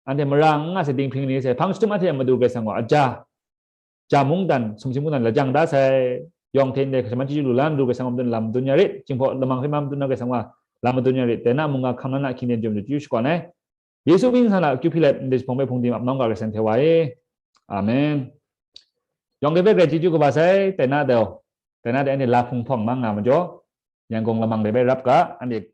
Anhte mara n nga sai dinghpring ni sai. Hpang jahtum anhte a matu Karai Kasang gaw aja, ja mungdan, sumsing mungdan lajang da sai. Yawng hte ndai hkasha man chyeju lu la na du Karai Kasang wa madun lam madun ya rit. Jinghpaw Lamang hpe ma madun na Karai Kasang wa lam madun ya rit. Dai na mungga hkam la na hkying ten jawm jaw chyu shakawn ai. Yesu mying hta na akyu hpyi let, ndai jahpawng hpe hpung di ap nau ga Karai Kasang hte wa e. Amen. Yawng de hpe grai chyeju kaba sai, tai na dau. Tai na de anhte la hpung hpawng mang nga majaw, Yangon lamang de hpe rap ga, anhte